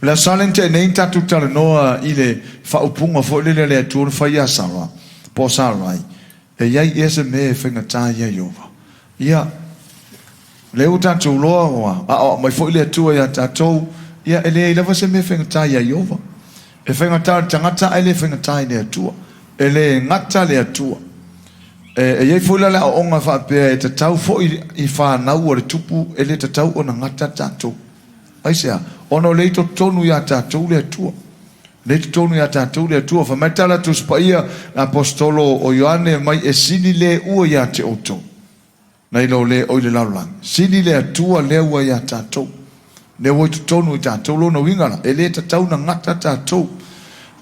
O le Aso Sa lea na tea nei na tatou talanoa i le faaupuga foi lele a le Atua na fai ia Sara, po o Sarai, E i ai ea se mea e faigata ia Ieova? Ia, o lea ua tatou iloa ua aoao mai foi le Atua ia tatou, ia e leai lava se mea e faigata ia Ieova. E faigata i le tagata ae le faigata i le Atua. E le gata le Atua. E i ai foi la le aoaoga faapea e tatau foi i fanau a le Tupu e le tatau ona gata tatou. Aisea? Ona o lea i totonu ia tatou le Atua. Lea i totonu ia tatou le Atua. Fai mai le tala Tusi Paia, le Aposetolo o Ioane mai, E sili le ua ia te outou, nai lo le o i le lalolagi. Sili le Atua lea ua ia tatou. Lea ua i totonu i tatou. Lona uiga la, e le tatau na gata tatou.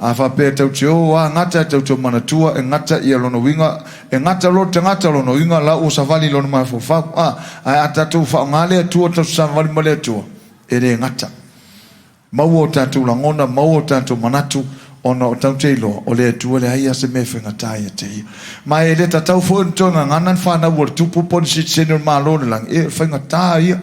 A faapea e tau te o a gata, e tau te manatua e gata ia lona uiga, e gata loa le tagata, lona uiga la ua savali i lona mafaufau. A, ae a tatou faaaoga le Atua, tatou savavali ma le Atua, e le gata. Maua o tatou lagona, maua o tatou manatu, ona o tau te iloa, o le Atua leai a se mea e faigata ia te ia. Ma e le tatau foi ona toe gagana ni fanau a le Tupu po o ni sitiseni o le Malo o le Lagi, e, o le faigata ia.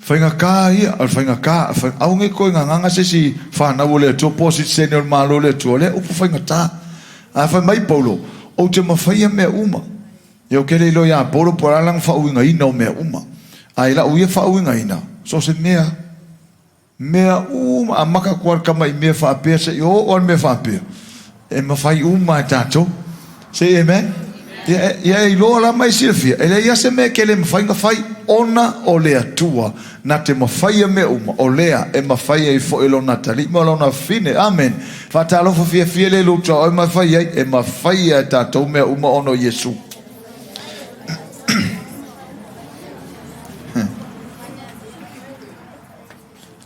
Faigata ia, o le faigata, aua ne i toe gagana se isi fanau o le Atua po o sitiseni o le Malo o le Atua, o lea upu faigata. Ae fai mai Paulo, ou te mafaia mea uma. Ia ou te le iloa ia Paulo po o le a lana faauigaina o mea uma. Ae i lau ia faauigaina, so o se mea, mea uma, amata atu lava le tama i mea faapea seia oo lava i le mea faapea, e mafai uma e tatou. Say amen. Ia, ia e iloa la ma e silafia, e leai lava se mea e te le mafai ona fai, ona o le Atua na te mafaia mea uma, o lea e mafai ai foi e lona atalii ma lona afafine. Amen. Faatalofa fiafia le lou tuaoi ma e fai ai, e mafaia e tatou mea uma ona o Iesu.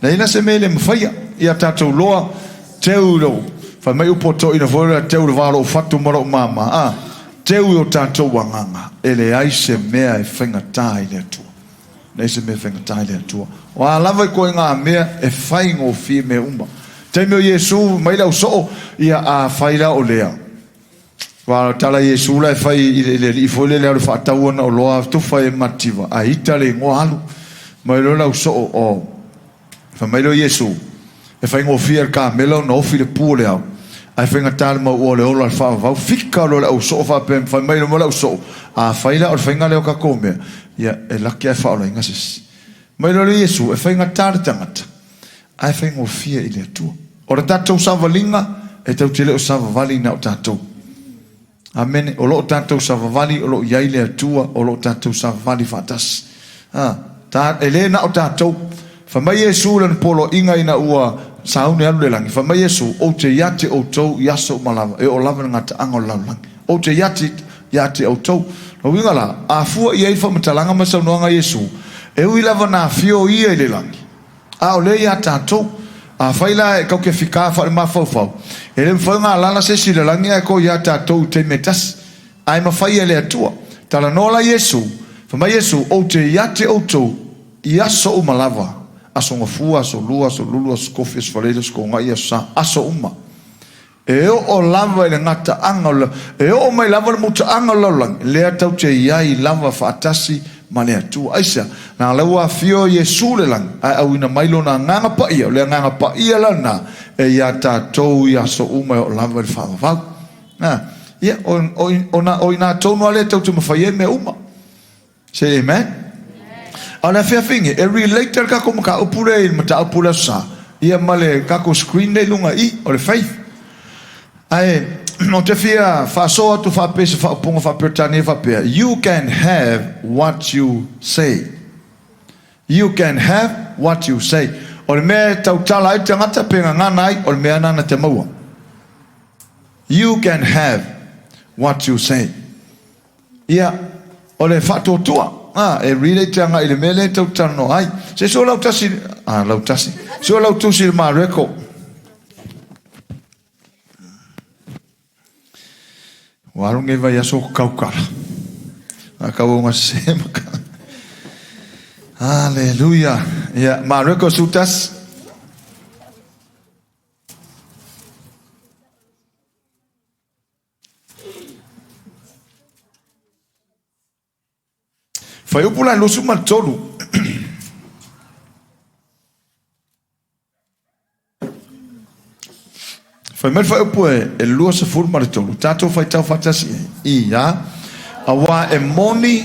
Leai la se mea e le mafaia ia tatou loa teu i lou fai mai upu a toeaina foi lea teu i le va o lou fatu ma lou mama a teu i o tatou agaga e leai se mea e faigata i le Atua. Leai se mea e faigata i le Atua. O a lava ituaiga mea e faigofie mea uma. Taimi o Iesu mai le au soo ia a fai la o lea. Aua o le tala a Iesu la e fai i le alii foi lele alu faatau ana oloa tufa i mativa, a ita le igoa alu mai loa le au soo o fai mai loa Iesu, e faigofie i le kamela ona ofi le pu o le ao, ae faigata le mauoa o le ola o le faavavau. Fika loa le au soo faapea, fai mai loa le au soo, a fai la o le faiga lea o tatou mea, ia e laki ae faaolaina se isi. Mai loa le Iesu, e faigata le tagata, Ae faigofie i le Atua. O le tatou savaliga, e tatou te le o savavali na o tatou. Amene. O lo o tatou savavali, o lo o i ai le Atua, o lo o tatou savavali faatasi. A, ta, e le na o tatou. Fai mai Iesu i lana poloaiga ina ua sauni alu i le lagi, fai mai Iesu, Ou te ia te outou i aso uma lava, e oo lava i le gataaga o le lalolagi. Ou te ia te, ia te outou. O uiga la, a fua i ai le faamatalaga ma le saunoaga a Iesu, e ui lava na afio ia i le lagi, A o lea ia tatou. Afai la e tau te fika faale-mafaufau, e le mafai ona alala se isi i le lagi ae toe ia tatou i taimi e tasi. Ae mafai e le Atua. Talanoa la Iesu, fai mai Iesu, Ou te ia te outou i aso uma lava, aso gafua, aso lua, aso lulu, aso kofi, aso faleili, aso kogai, aso sa, aso uma. E oo lava i le gataaga o le, e oo mai lava le mutaaga o le lalolagi, lea tau te i ai lava faatasi ma le Atua. Aisea? Leaga la ua afio Iesu i le lagi, ae auina mai Lona Agaga Paia, o le Agaga Paia la lena e iā tatou i aso uma e oo lava i le faavavau. A, ia, o, o, o, o i ina tonu lava lea tau te mafai ai mea uma. Say amen. A o le afiafi nei, e relate le tatou mataupu lea i le mataupu le Aso Sa, ia ma le tatou screen lea i luga i i, o le faith. Ae ou te fia faasoa atu faapea i se faaupuga faa-Peretania faapea, You can have what you say. You can have what you say. O le mea e tautala ai le tagata pe gagana ai, o le mea lena na te maua. You can have what you say. Ia, o le faatuatua, a, e relate agai i le mea lea e tau talanoa ai. Se sua lau tasi, a, lau tasi, sua lau tusi i le Mareko. Ua alu nei vaiaso o kaukala. A kau o ngā se maka. Hallelujah. Ia, Mareko sutas. Fuaiupu la 23. Fai mai le faaiupu e 23, tatou faitau faatasi i ai, ia, Auā e moni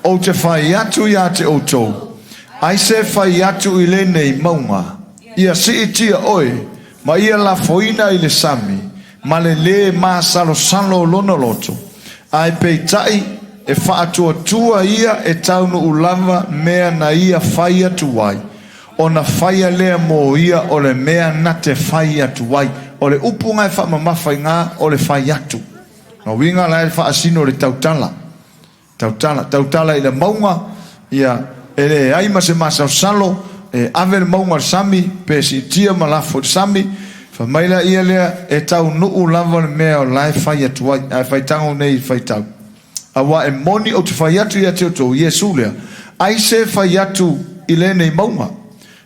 ou te fai atu ia te outou, ai se fai atu i lenei mauga, ia siitia oe ma ia lafoina i le sami, ma le lē masalosalo o lona loto, ae peitai e faatuatua ia e taunuu lava mea na ia fai atu ai, ona faia lea mo ia o le mea na te fai atu ai. O le upu na e faamamafa i ina, o le fai atu. Lona uiga la e faasino le tautala. Tautala, tautala i le mauga, ia, e leai ma se masalosalo e ave le mauga i le sami, pe siitia ma lafo i le sami. Fai mai laia lea, e taunuu lava le mea o la e fai atu ai. Ae faitago nei i le faitau. Auā e moni ou te fai atu ia te outou, Iesu lea, ai se fai atu i lenei mauga,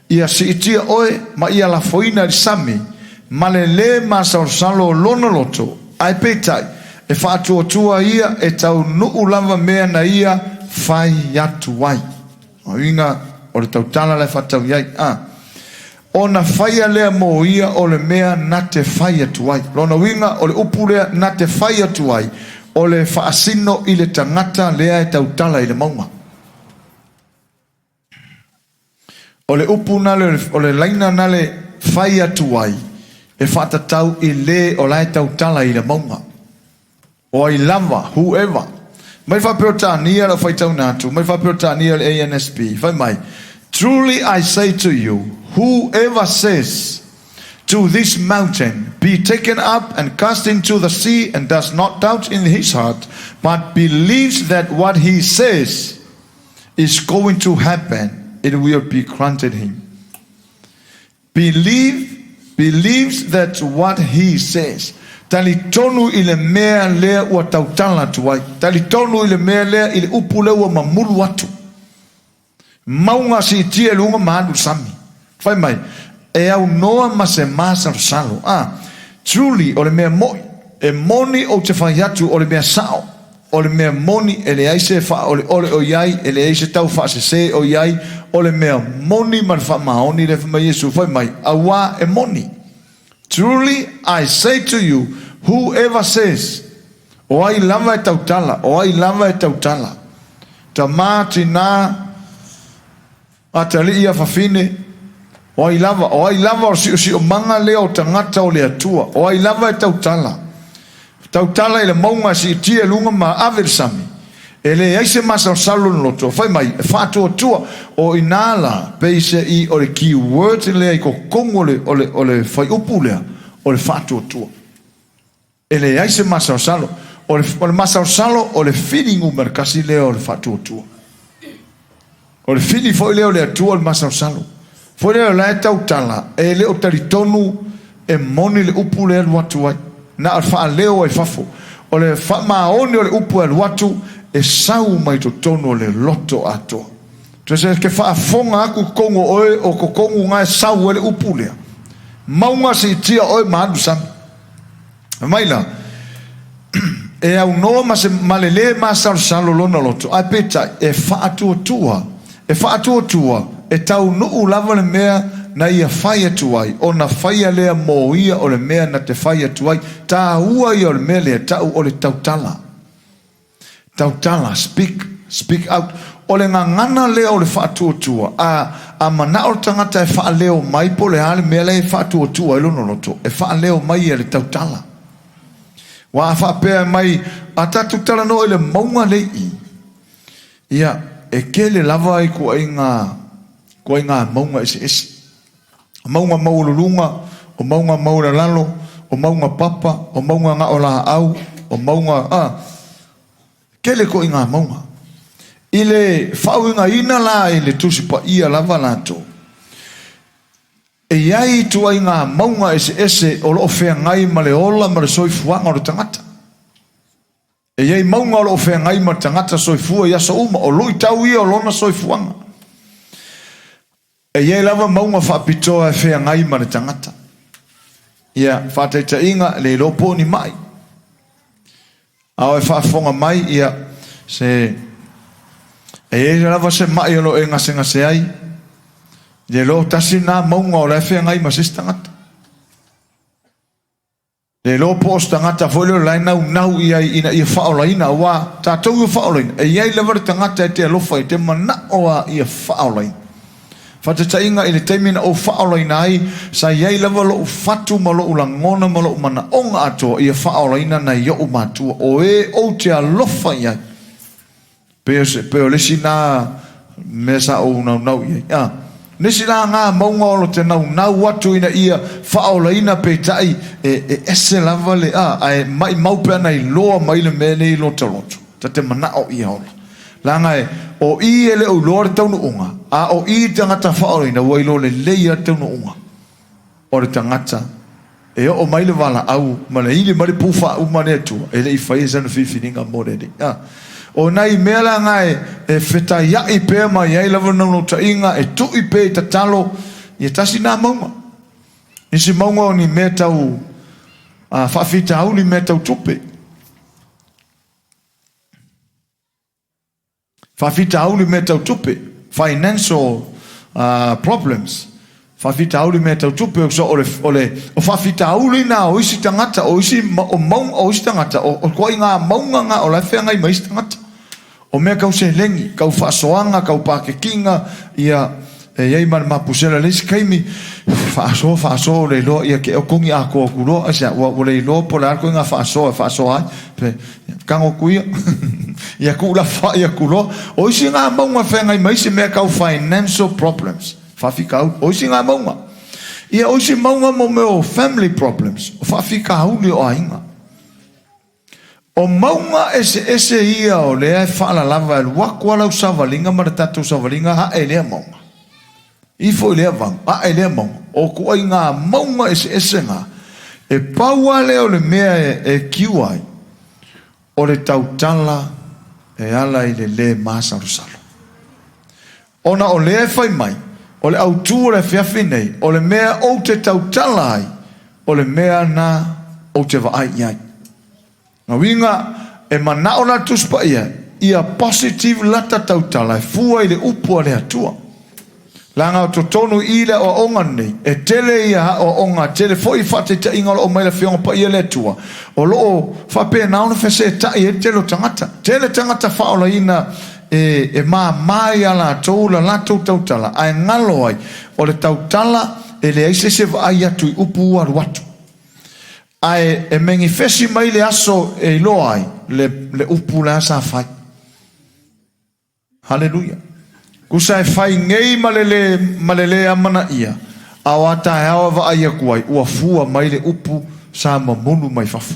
ia siitia oe ma ia lafoina i le sami, ma le lē masalosalo o lona loto, ae peitai, e faatuatua ia e taunuu lava mea na ia fai atu ai. O uiga o le tautala la e faatau i ai, a. Ona faia lea mo ia o le mea na te fai atu ai. Lona uiga o le upu lea na te fai atu ai, o le faasino i le tagata lea e tautala i le mauga. O le upu na le, o le laina na le fai atu ai, e faatatau i le o la e tautala i le mauga. O ai lava, whoever. Mai faa-Peretania lau faitauina atu, mai faa-Peretania le ANSB, fai mai, Truly I say to you, whoever says to this mountain, Be taken up and cast into the sea, and does not doubt in his heart, but believes that what he says is going to happen, it will be granted him. Believe, believes that what he says. Talitonu i le mea lea ua tautala atu ai. Talitonu i le mea lea, i le upu lea ua mamulu atu. Mauga siitia i luga ma alu i le sami. Fai mai, e aunoa ma se masalosalo. A, truly, o le mea moi, e moni ou te fai atu o le mea sao. O le mea moni, e leai se faaoleole o i ai, e leai se tau faasese o i ai, o le mea moni ma le faamaoni lea fai mai Iesu, fai mai, Auā e moni. Truly I say to you, whoever says, o ai lava e tautala, o ai lava e tautala, tamā, tinā, Atalii a fafine, o ai lava, o ai lava o le siosiomaga lea o tagata o le Atua, o ai lava e tautala, tautala i le mauga e siitia i luga ma ave i le sami, e leai se masalosalo i le loto, fai mai, e faatuatua, o i ina la, pei se i o le key word lea i totonu o le, o le, o le fuaiupu lea, o le faatuatua. E leai se masalosalo. O le, o le masalosalo o le fili numera tasi lea o le faatuatua. O le fili foi lea o le Atua o le masalosalo. Foi lea o la e tautala, e le o talitonu e moni le upu lea e alu atu ai. Na o le faaleo ai fafo. O le faamaoni o le upu e alu atu, e sau mai totonu o le loto atoa. Toe se ke faafofoga aku totonu o oe o totonu na e sau ai le upu lea. Mauga siitia oe ma alu i le sami. Fai mai la, E aunoa ma se ma le lē masalosalo lona loto, ae peitai, e faatuatua, e faatuatua, e taunuu lava le mea na ia fai atu ai, ona faia lea mō ia o le mea na te fai atu ai, tāua ia o le mea lea, ta'u o le tautala. Tautala, speak, speak out. O le gagana lea o le faatuatua, a, a manao le tagata e faaleo mai po o le a le mea lea e faatuatua ai lona loto, e faaleo mai ia le tautala. Ua a faapea mai, a tatou talanoa i le mauga lea i i, ia, e tele lava ituaiga, ituaiga mauga eseese. O mauga maualuluga, o mauga maualalalo, o mauga papa, o mauga na o laau, o mauga, a, tele ituaiga mauga. I le faauigaina la i le Tusi Paia lava latou, e i ai ituaiga mauga eseese o lo o feagai ma le ola ma le soifuaga o le tagata. E i ai mauga o lo o feagai ma le tagata soifua i aso uma, o luitau ia o lona soifuaga. E i ai lava mauga faapitoa e feagai ma le tagata. Ia, faataitaiga, le iloa po o ni ma'i. A o e faafofoga mai, ia, se, e i ai lava se ma'i o lo o e gasegase ai, le iloa tasi lena mauga o la e feagai ma se isi tagata. Le iloa po o se tagata foi lea o la e naunau i ai ina ia faaolaina, aua tatou ia faaolaina, e i ai lava le tagata e te alofa i te manao lava ia faaolaina. Faataitaiga, i le taimi na ou faaolaina ai, sa i ai lava lou fatu ma lou lagona ma lou manaoga atoa ia faaolaina nai o'u matua, o e ou te alofa i ai. Pei o se, pei o le isi na mea sa ou naunau i ai. A, nisi la ngā mauga o lo te naunau atu ina ia faaolaina peitai e, e ese lava le, a, ae maimau pe ana iloa mai le mea nei i lota loto, ta te manao ia ola. Leaga e, o i e le o iloa le taunuuga, a o i tagata faaolaina ua iloa lelei lava le taunuuga. O le tagata e oo mai le valaau ma le ili mai le pu faauma a le Atua, e le i faia sana filifiliga mo le Alii. A o nai mea la na e, e fetaiai pea ma i ai lava le naunautaiga e tui pea i tatalo, ia tasi na mauga. Nisi mauga o ni mea tau a, faafitauli mea tau tupe. Faafitauli mea tau tupe, financial problems, faafitauli mea tau tupe, so o le, o le, o faafitauli na o isi tagata, o isi, o mauga, o isi tagata, o, o koaiga mauga na o la e feagai ma isi tagata. O mea kau seleni, kau faasoaga, kau pakekiga, ia, e i ai ma le mapusela le isi taimi, faasoa, faasoa, ua le iloa, ia ke okogi atoa atu loa, aisea, ua, ua le iloa po o le a le koiga faasoa e faasoa ai, pe, tago atu ia, ia tuulafoai atu loa. O isi na mauga e feagai ma isi mea tau financial problems, faafitauli, o isi na mauga. Ia, o isi mauga mo mea o family problems, o faafitauli o aiga. O mauga eseese ia o lea e faalalava e alu atu a lau savaliga ma le tatou savaliga ae i lea mauga. Ifo i lea vanu, ae i lea mauga. O ituaiga mauga eseese na, e pau lava lea o le mea e kiu ai, o le tautala e ala i le le masalosalo. Ona o lea e fai mai, o le autu o le afiafi nei, o le mea ou te tautala ai, o le mea na ou te vaai i ai. Na uiga, e manao la le Tusi Paia, ia positive lata tautala e fua i le upu a le Atua. Leaga o totonu i le aoaoga lenei, e tele ia aoaoga, tele foi faataitaiga o lo o aumai e le Afioga Paia le Atua, o lo o faapena ona fesetai ai le tele o tagata. Tele tagata faaolaina e, e māmā iā latou la latou tautala, ae galo ai, o le tautala e leai se isi e vaai atu i upu ua alu atu. Ae e menifesi mai le aso e iloa ai le, le upu la sa fai. Haleluia. Kusa e fai nei ma le lē, ma le lē amanaia, a o a taeao e vaai atu ai, ua fua mai le upu sa mamulu mai fafo.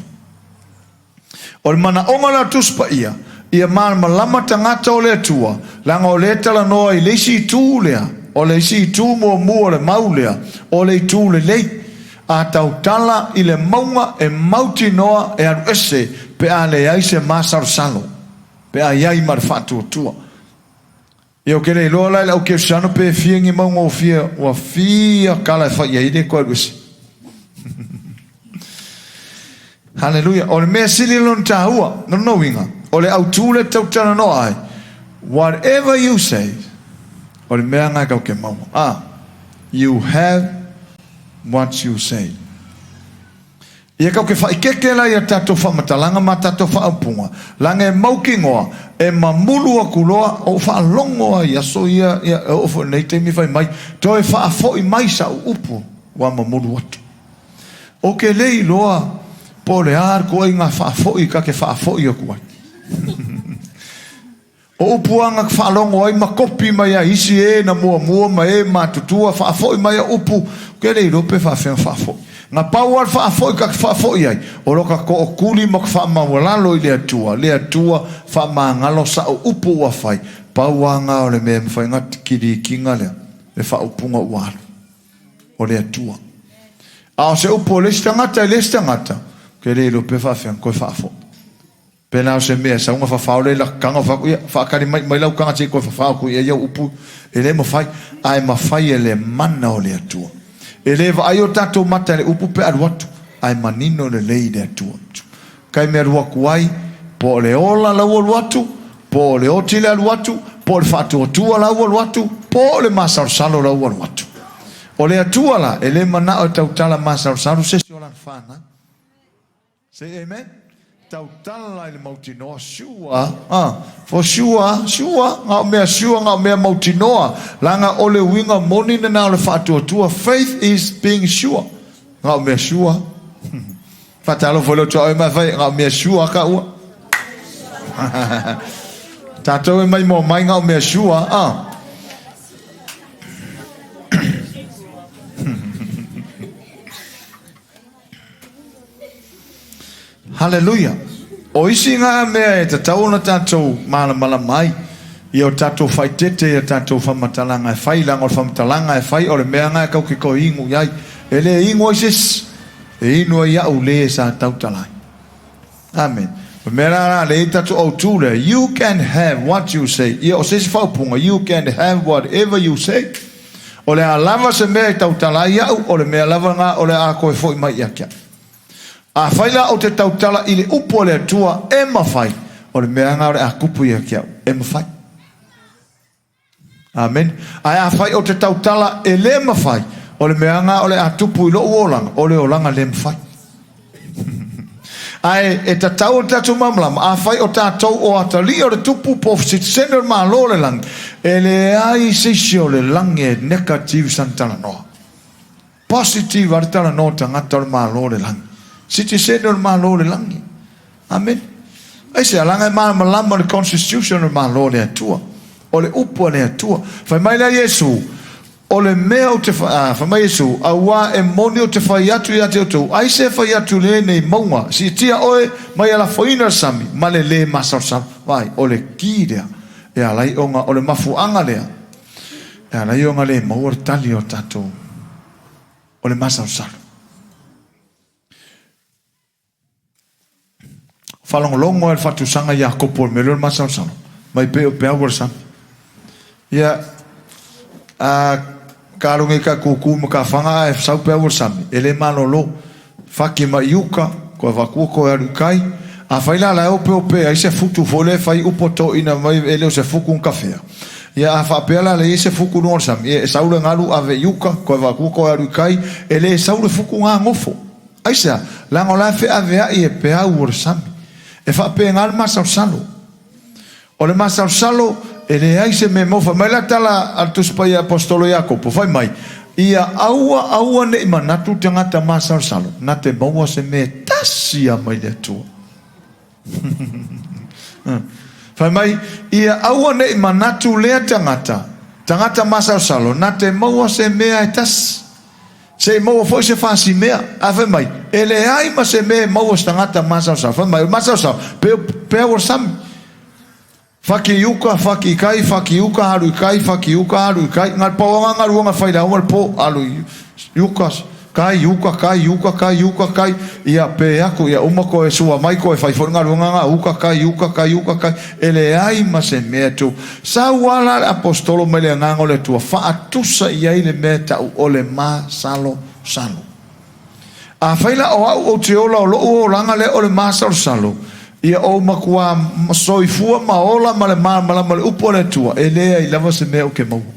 O le manaoga la o Tusi Paia, ia malamalama tagata o le Atua, leaga o lea e talanoa i le isi itu lea, o le isi itu muamua o le mau lea, o le itu lelei. A tautala i le mauga e mautinoa e alu ese pe a leai se masalosalo, pe a i ai ma le faatuatua. Ia ou te le iloa la i le au kerisiano pe fia ni mauga ua fia, ua fia kala e fai i ai le toe alu ese. Haleluia. O le mea sili lona taua, no lona uiga, o le autu lea tau talanoa ai, whatever you say, o le mea nga kau ke maua. Ah, you have what you say. Ia kau ke whaikeke la ia tatou whaamatalaga ma tatou whaaupunga, laga e maukinoa, e mamulu aku loa, o whaalongo ai aso ia, ia, e oo foi nei taimi fai mai, toe faafoi mai sa'u upu ua mamulu atu. O ke le iloa po o le a le ituaiga faafoi ka ke faafoi aku ai. O upu a na faalogo ai ma kopi mai ai isi e na muamua ma e matutua faafoi mai au upu, ke le iloa pe faafefea faafoi. Na pau a le faafoi ka ke faafoi ai, o lo ka tookuli ma ka faamaualalo i le Atua, le Atua faamagalo sa'u upu ua fai, pau a na o le mea e mafai na kilikiga lea, le faaupuga ua alu. O le Atua. A o se upu o le isi tagata i le isi tagata, ke le iloa pe faafefea na toe faafoi. Pēlā o se mea e sau ona fafao lea i laka taga, fai atu, ia, faatali mai mai lau taga se i toe fafao atu i ai au upu, e le mafai, ae mafai e le mana o le Atua. E le vaai o tatou mata i le upu pe alu atu, ae manino lelei i le Atua. Kai mea alu atu ai, po o le ola la ua alu atu, po o le oti le alu atu, po o le faatuatua la ua alu atu, po o le masalosalo la ua alu atu. O le Atua la, e le manao e tautala masalosalo se isi o lana fanau. Say amen. Tautala i le mautinoa, sure, for sure, sure, na o mea sure, na o mea mautinoa. Leaga o le uiga moni lena o le faatuatua. Faith is being sure. Na o mea sure. Faatalofa i lou tuaoi ma fai, na o mea sure ka ua. Tātou e mai moa mai na o mea sure. Haleluia! O isi ngā mea e tatau ona tātou malamalama ai, ia o tātou whaitete ia tātou whamatalanga e whai, leaga o le whamatalanga e whai o le mea ngā e kau ke koe ingu i ai. E le ingu ai se isi, e inu ai au le sa tautala ai. Amen. O mea rā rā le i tātou au tū lea, you can have what you say. Ia o se isi whaupunga, you can have whatever you say. O le a lava se mea e tautala ai au, o le mea lava ngā o le a koe foi mai ia ki au. Afai la ou te tautala i le upu a le Atua, e mawhai, o le mea ngā o le a kupu ia ki au, e mawhai. Amen. Ae afai ou te tautala e le mawhai, o le mea ngā o le a tupu i lou olaga, o le olaga le mawhai. Ae e tatau o le tatou malamalama, afai o tatou o atalii o le tupu po o sitiseni o le Malo o le lagi, e leai se isi o le lagi e negative sana talanoa. Positive lava le talanoa o tagata o le Malo o le lagi. Sitiseni o le Malo o le lagi. Amene. Aisea? Leaga e malamalama le constitution o le Malo o le Atua. O le upu a le Atua. Fai mai lea Iesu, o le mea ou te fai, fai mai Iesu, auā e moni ou te fai atu ia te outou, aisea e fai atu lenei mauga, siitia oe mai alafoina le sami, ma le lē masalosalo. Vaai, o le ki lea e ala ai ona, o le mafuaaga lea e ala ai ona le maua le tali o tatou, o le masalosalo. Faalogologo ai le faatusaga i Iakopo i le mea lea o le masalosalo, mai pei o peau o le sami. Ia, a ka alu nei ka kūkū ma ka fanga ae sau peau o le sami, e le malolo. Faki mai i uka, koe avakua koe alu i kai. Afai la la e opeope ai se futu foi lea e fai upo toeaina mai e le o se fuku na kafea. Ia a faapea la le i ai se fuku i luga o le sami, ia e sau le galu ave i uka, koe avakua koe alu i kai, e le sau le fuku gagofo. Aisea? Leaga o la e feaveai e peau o le sami. E faapena le masalosalo. O le masalosalo, e leai se mea e maua. Fai mai la tala a le Tusi Paia Aposetolo Iakopo, fai mai, Ia aua, aua ne i manatu tagata masalosalo, na te maua se mea e tasi lava mai le Atua. Fai mai, Ia aua ne i manatu lea tagata, tagata masalosalo, na te maua se mea e tasi. Se i maua foi se fasimea. Ae fai mai, e leai ma se mea e maua se tagata masalosalo. Fai mai, o le masalosalo, pei o peau o le sami. Whaki i uka, whaki i kai, whaki i uka, alu i kai, whaki i uka, alu i kai. Nga pau anga ngaruanga whai rau al po, alu i uka, kai, uka, kai, uka, kai, uka, kai. Ia pe aku, ia uma koe sua mai koe whai foi ngaruanga nga, uka, kai, uka, kai, uka, kai. E leai ma se mea tu. Sau ala le Aposetolo mai le Agaga o le Atua, faatusa i ai le mea tau o le masalosalo. Afai la o au ou te ola o loʻu olaga lea o le masalosalo, ia ou makuā soifua ma ola ma le malamalama o le upu a le Atua, e leai lava se mea ou ke maua.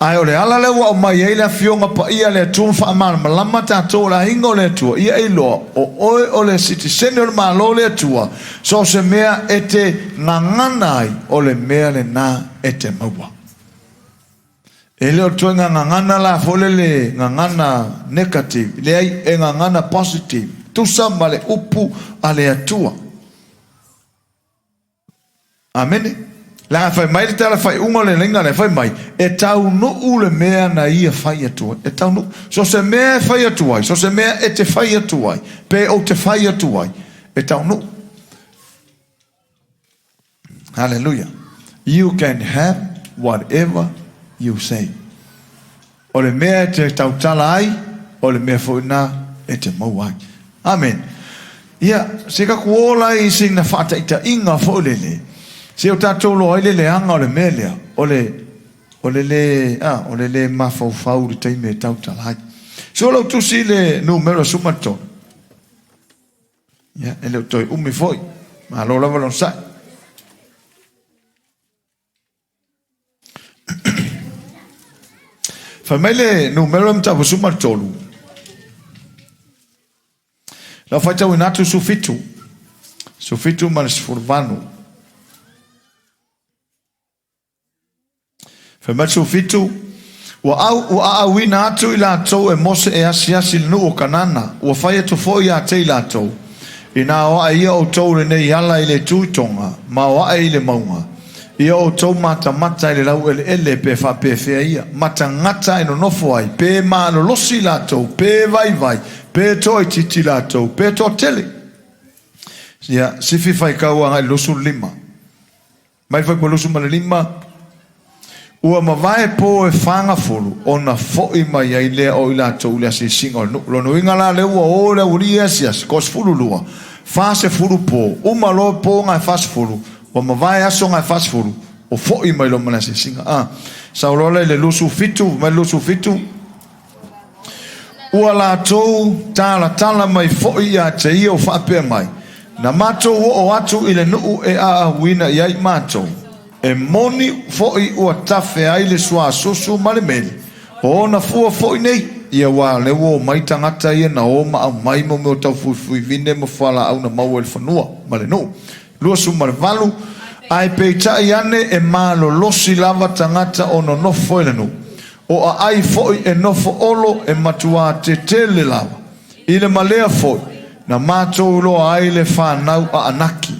Ae o le ala lea ua aumai ai le Afioga Paia a le Atua ma faamalamalama tatou o le aiga o le Atua, ia e iloa, o oe o le sitiseni o le Malo o le Atua, so o se mea e te gagana ai, o le mea lena e te maua. E le o le toe gagana la foi lele le gagana negative, leai, e gagana positive, tusa ma le upu a le Atua. Amene. Leaga fai mai le tala faaiuga o le laina lea, fai mai, e taunuu le mea na ia fai atu ai. E taunuu. So se mea e fai atu ai, so se mea e te fai atu ai, pe ou te fai atu ai, e taunuu. Hallelujah. You can have whatever you say. O le mea e te tautala ai, o le mea foi na e te maua ai. Amen. Ia, se ka ku ola i sina faataitaiga foi lele, se o tatou loa ai le leaga o le mea lea, o le, o le lē, a, o le lē mafaufau i le taimi e tautala ai. So lau tusi i le numera 13. Ia, e le o toe umi foi. Malo lava le onosai. Fai mai le numera mataupu 13. Lau faitauina atu 17, 17 ma le 18. Fai mai le 17, Ua au, ua aauina atu i latou e Mose e asiasi i le nuu o Kanana, ua fai atu foi ia te i latou, Inā o ae ia outou i lenei ala i le itu i toga, ma o ae i le mauga, ia outou matamata i le laueleele pe faapefea ia, ma tagata e nonofo ai, pe malolosi latou, pe vaivai, pe toaitiiti latou, pe toatele. Ia, sifi faitau agai i le 25. Mai le fuaiupu 25, Ua mavae po e fagafulu ona foi mai ai lea o i latou i le asiasiga o le nuu. Lona uiga la lea ua o le aualii e asiasi, ko 12, 40 po, uma loa po na e 40, ua mavae aso na e 40, o foi mai loa ma le asiasiga. A, sau loa lea i le 27, mai le 27, Ua latou talatala mai foi ia te ia o faapea mai, Na matou oo atu i le nuu e aauina i ai matou, e moni foi ua tafe ai le suasusu ma le meli, o ona fua foi nei, ia aua o lea ua omai tagata ia na o ma aumai mo mea o taufuifuivine ma fualaau na maua i le fanua ma le nuu. 28, Ae peitai ane e malolosi lava tagata o nonofo i le nuu. O aai foi e nofo olo e matuā tetele lava. I le malea foi, na matou iloa ai le fanau a Anaki.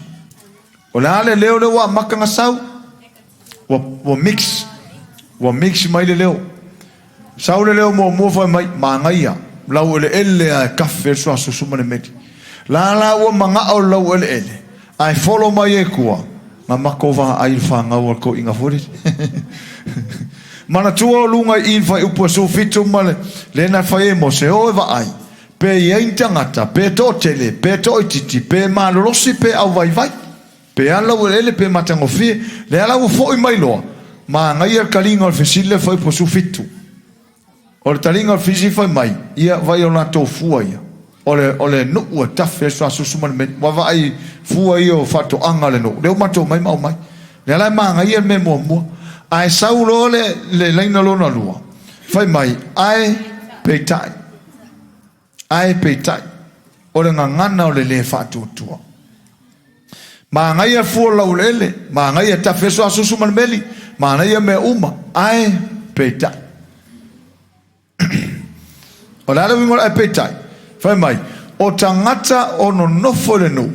O le a le leo lea ua amata na sau? Ua, ua mix. Ua mix mai le leo. Sau le leo muamua fai mai, manaia, laueleele a e kafe le suasusu ma le meli. La la ua manao le laueleele, ae folo mai e tua, na matou vaai i le fanau a le toeaina foi lele. Manatua o luga i i le fuaiupu e 17 ma le lea na fai e Mose, o e vaai, pe i ai ni tagata, pe toatele, pe toaitiiti, pe malolosi, pe auvaivai, pe ala laueleele, pe matagofie, lea la ua foi mai loa, manaia le taliga o le fesili lea fuaiupu e 17. O le taliga o le fesili fai mai, ia vaai o latou fua ia. O le, o le nuu e tafe ai le suasusu ma le meli. Ua vaai fua ia o faatoaga a le nuu. Lea ua matou omai ma aumai. Lea la e manaia le mea muamua. Ae sau loa le, le laina lona lua, fai mai, ae peitai. Ae peitai, o le gagana o le lē faatuatua. Manaia fua o le laueleele, manaia tafe suasusu ma le meli, manaia mea uma, ae peitai. O le a le uiga o le ae peitai? Fai mai, o tagata o nonofo i le nuu,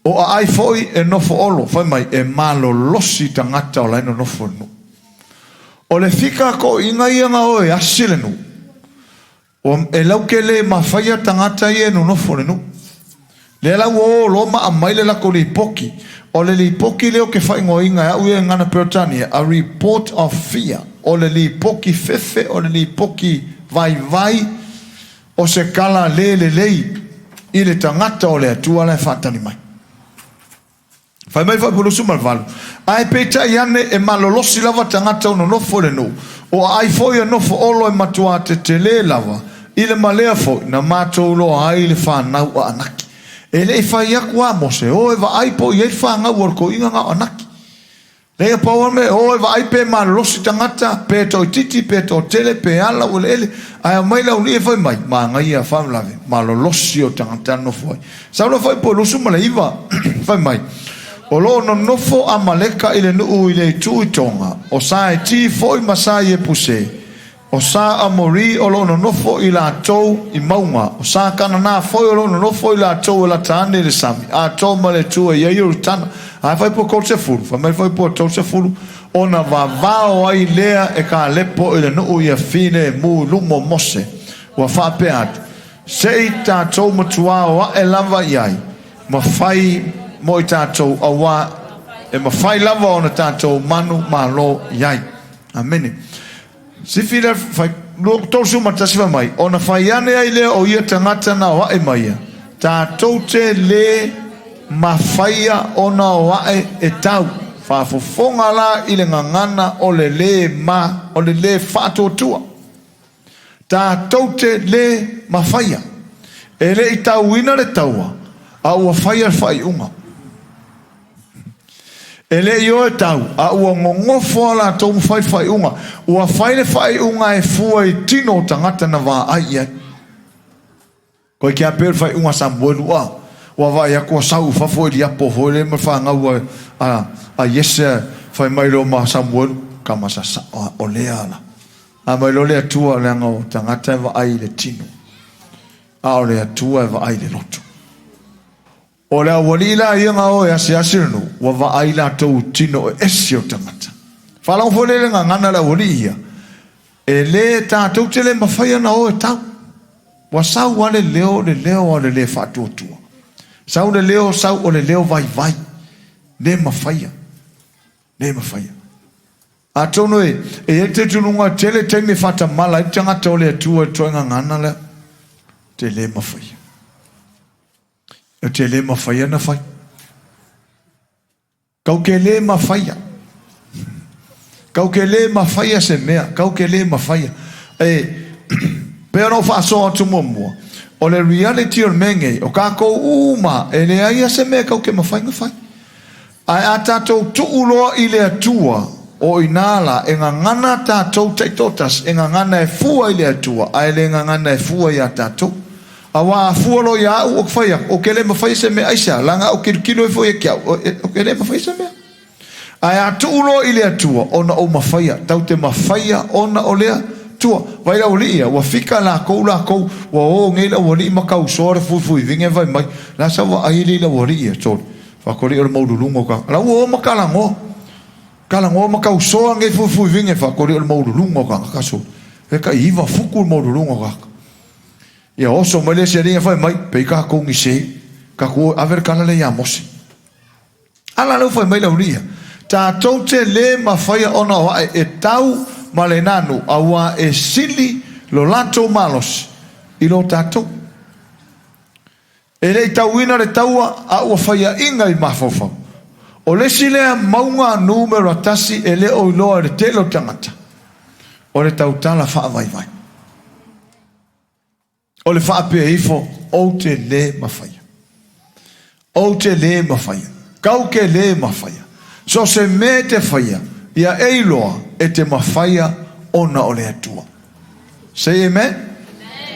o aai foi e nofo olo, fai mai, e malolosi tagata o la e nonofo i le nuu. O le fika toʻiga ia na o e asi le nuu, E lau ke le mafaia tagata ia e nonofo i le nuu. Lea la ua o loa ma aumai le latou lipoti. O le lipoti lea ou te faaigoaina e au ia e gagana Peretania, a report of fear. O le lipoti fefe, o le lipoti vaivai, o se tala le lelei i le tagata o le Atua la e faatali mai. Fai mai foi 28, Ae peitai ane e malolosi lava tagata o nonofo i le nuu, o aai foi e nofo olo e matuā tetelē lava, i le malea foi na matou iloa ai le fanau a Anaki. E le i fai atu a Mose, O e vaai po o i ai le fanau a le toeaina na o Anaki. Leai, pau lava le mea, o e vaai pe malolosi tagata, pe toaitiiti, pe toatele, pe ala ua eleele, ae aumai le aualii e fai mai, manaia faalavelave, malolosi o tagata e nonofo ai. Sau loa foi po 29, fai mai, O lo o nonofo Amaleka i le nuu i le itu i Toga, o sa Eti foi ma sa Iepuse, O sa Amori o lo o nonofo i latou i mauga, o sa Kanana foi o lo o nonofo i latou e lata ane i le sami, atoa ma le itu e i ai Ioritana. A fai po 30, fai mai foi po 30, ona vavao ai lea e Kalepo i le nuu ia filemu i luma o Mose, ua faapea atu, Se i tatou matuā o ae lava i ai, ma fai mo i tatou, auā e mafai lava ona tatou manu malo i ai. Amene. Sifi lea fai, 31 fai mai, ona fai ane ai lea o ia tagata na o ae mai ia, tatou te lē mafaia ona o ae e tau. Faafofoga la i le gagana o le lē ma, o le lē faatuatua. Tatou te lē mafaia. E le i tauina le taua, a ua faia le faaiuga. E le i o e tau, a ua nonofo a latou ma fai le faaiuga. Ua fai le faaiuga e fua i tino o tagata na vaai i ai. Koe kia pea o le faaiuga a Samuelu, a ua vaai atu ua sau i fafo Eliapo foi lea ma le fanau a, a, a Iese, fai mai loa ma Samuelu, Tama sasao a, o lea la. A mai loa le Atua, leaga o tagata e vaai i le tino, a o le Atua e vaai i le loto. O le aualii la ia na o e asiasi le nuu, ua vaai latou i tino e ese o tagata. Faalogo foi lea i le gagana a le aualii ia, e le tatou te le mafai ona o e tau. Ua sau lava le leo, le leo o le le faatuatua. Sau le leo, sau o le leo vaivai. Le mafaia. Le mafaia. Atonu e, e i ai le talitonuga e tele taimi e faatamala ai le tagata o le Atua i le ituaiga gagana lea. Te le mafaia. Ou te le mafaia na fai. Kau ke le mafaia. Kau ke le mafaia se mea. Kau ke le mafaia. E, pei ona ou faasoa atu muamua, o le reality o le mea nei, o kākou uma, e leai lava se mea kau ke mafai na fai. Ae a tatou tuu loa i le Atua, o inā la e gagana tatou taitoatasi, e gagana e fua i le Atua, ae le gagana e fua iā tatou. Auā a fua loa iā aʻu, o ke fai aku, o ke le mafaia se mea, aisea, laga aʻu kilokilo ifo ia ke aʻu, o ke le mafaia se mea. Ae a tuu loa i le Atua, ona ou mafaia, tau te mafaia ona o le Atua. Vai le aualii ia, ua fika lakou lakou, ua o nei le aualii ma kausoa le fuifuiviga e fai mai, la sa vaai alii le aualii ia, sole. Faakoli o le maululuga o ka. La ua o ma kalagoa. Kalagoa ma kausoa nei fuifuiviga e faakoli o le maululuga o ka ka sole. E kai iva fuku le maululuga o ka. Ia oso mai le isi alii e fai mai, pei kākou ni se, kākou o e ave le kala lea iā Mose. A la lea ua fai mai le aualii ia, tatou te le mafaia ona o aʻe e tau ma le nanu, auā e sili lo latou malosi i lo tatou. E le i tauina le taua, a ua faiaina i mafaufau. O le isi lea mauga numera tasi e le o iloa e le tele o tagata, o le tautala faavaivai. O le faapea ifo, Ou te le mafaia. Ou te le mafaia. Kau ke le mafaia. So se mea e te faia, ia e iloa e te mafaia ona o le Atua. Say amen.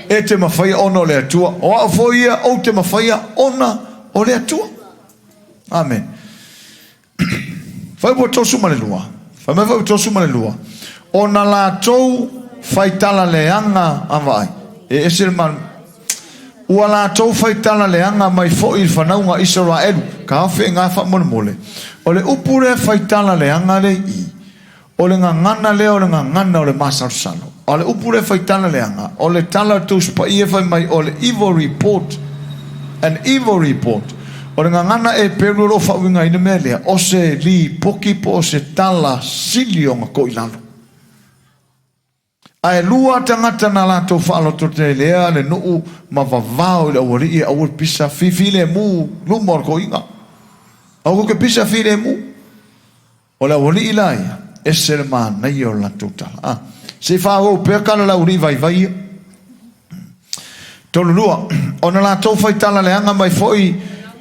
E te mafaia ona o le Atua. O au foi ia, ou te mafaia ona o le Atua. Amen. Fuaiupu 32. Fai mai fuaiupu 32. O na latou faitala leaga a vaai. E ese le mal... Ua latou faitala leaga mai foi i le fanauga a Isaraelu. Ka ofe e ngā faamolemole. O le upu lea faitala leaga le i. O le gagana lea o le gagana o le masalosalo. A o le upu lea faitala leaga, o le tala o le Tusi Paia fai mai o le evil report, an evil report. O le gagana Eperu o lo o faauigaina mea lea, o se lipoki po o se tala sili ona toilalo. Ae lua tagata na latou faalototelea le nuu ma vavao i le aualii e aua le pisa filemu luma o le toeaina. Aua tou te pisa filemu. O le aualii la ia, ese le manaia o le latou tala. A, se i faaauau pea tala le aualii vaivai ia. 32, ona latou fai tala leaga mai foi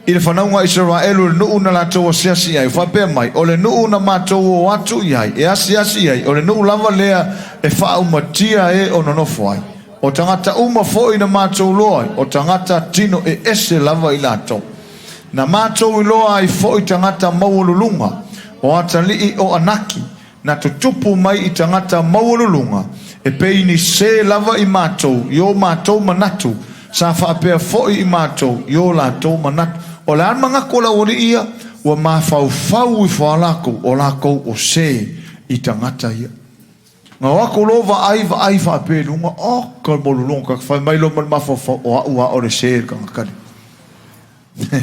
i le fanauga a Isaraelu i le nuu na latou asiasi i ai, faapea mai, O le nuu na matou o atu i ai, e asiasi i ai, o le nuu lava lea e faaumatia e o nonofo ai. O tagata uma foi na matou iloa ai, o tagata tino e ese lava i latou. Na matou iloa ai foi tagata maualuluga, o atalii o Anaki, na tutupu mai i tagata maualuluga, e pei ni sē lava i matou i o matou manatu, sa faapea foi i matou i o latou manatu. O le a le manatu o le aualii ia? Ua mafaufau ifo a lakou, o lakou o sē i tagata ia. Na o atu loa vaai, vaai faapea i luga, oka le maualuluga o tagata, fai mai loa ma le mafaufau, o a'u a o le sē i le tagata lea.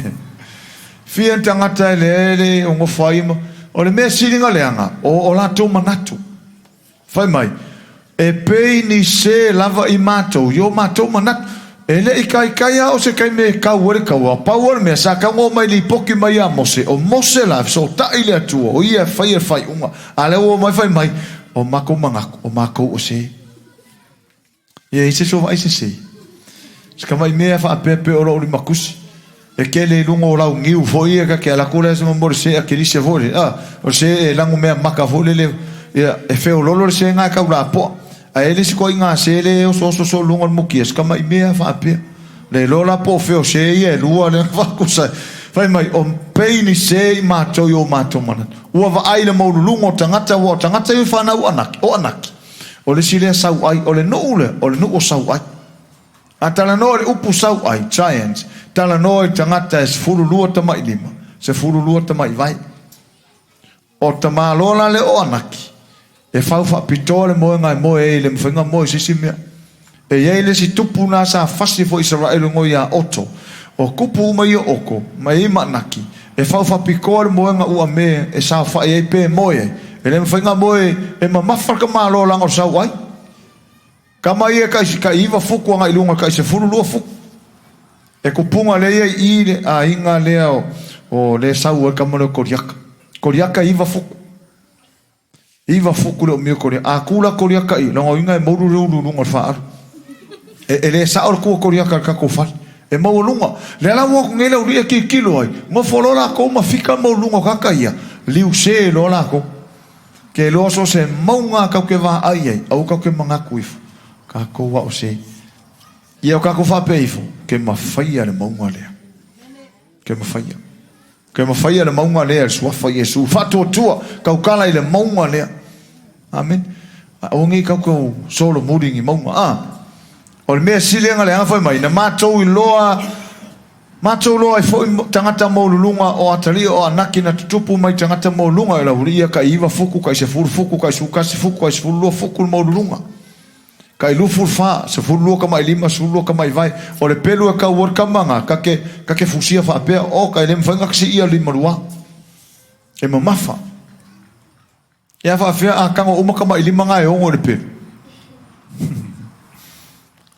Fia ni tagata e le le o nofo ai ma, o le mea sili na leaga, o o latou manatu. Fai mai, e pei ni sē lava i matou i o matou manatu. E le i kaikai a o se taimi e kau ai le kaua, pau o le mea, sa tau na omai lipoki mai ia Mose, o Mose la e fesootai i le Atua, o ia e faia le faaiuga. A lea ua omai fai mai, o matou manatu, o matou o sē. Ia i se isi o vaai sese. Se tamai mea faapea pei o lou limatusi. E tele i luga o lau niu foi ia ta te alu atu lea se mo le se a kelise foi lele. A, o le se e lagu mea maka foi lele, ia, e feololo le se na e tau lapoa. Ae e le isi ituaiga se le e osooso solo luga o le mukia, se tamai mea faapea. Le iloa la po o fea o se ia e lua lea na faakusa ai. Fai mai, o pei ni se i matou i o matou manatu. Ua vaai i le maualuluga o tagata, aua o tagata ia i fanau Anaki, o Anaki. O le isi lea sauai, o le nuu lea, o le nuu o sauai. A talanoa i le upu sauai, giant, talanoa i tagata e 12 tamailima, 12 tamaivae. O tamaloa la lea o Anaki, e fau faapitoa le moega e moe ai i le mafaiga moe i se isi mea. E i ai le isi tupu na sa fasi foi Isaraelu ngo ia Oto. O kupu uma ia o Oko, ma e i ma Anaki, e fau faapitoa le moega ua me e saofai ai pe moe ai. E le mafaiga moe e mamafa le tamaloa laga o le sau ai. Kama ia kai kai iva fuku agai i luga kai 12 fuku. E kupunga lea ia i i le aiga lea o, o le sau ai kama lea o Koriaka. Koriaka iva fuku. Iva fuku le umia o Koriaka. A ku la Koriaka i, lona uiga e moulu le ulu i luga o le faaalu. E, e le sao le ku o Koriaka i le tatou fale. E maualuga. Lea la ua o atu nei le aualii e tilotilo ai, nofo loa latou ma fika le maualuluga o tagata ia, liuse loa latou. Ke iloa so o se mauga tatou te vaai ai, aua tatou te manatu ifo, tatou a o se. Ia o tatou faapea ifo, ke mafaia le mauga lea. Ke mafaia. Ke mafaia le mauga lea, le suafa Iesu. Faatuatua, tautala i le mauga lea. Amene. Aua nei tatou solomuli ni mauga. A, o le mea sili aga leaga fai mai, na matou iloa, matou iloa ai foi tagata maualuluga o atalii o Anaki na tutupu mai tagata maualuluga e laualii ia kai iva fuku, kai sefulu fuku, kai sefulutasi fuku, kai sefululua fuku le maualuluga. Kai 24, 12 tamailima, 12 tamaivae. O le pelu e kau ai le tama na, ka te, ka te fusia faapea, o, kai le mafai ona siia limalua. E mamafa. Ia faafefea a tago uma tamailima na e ono i le pelu.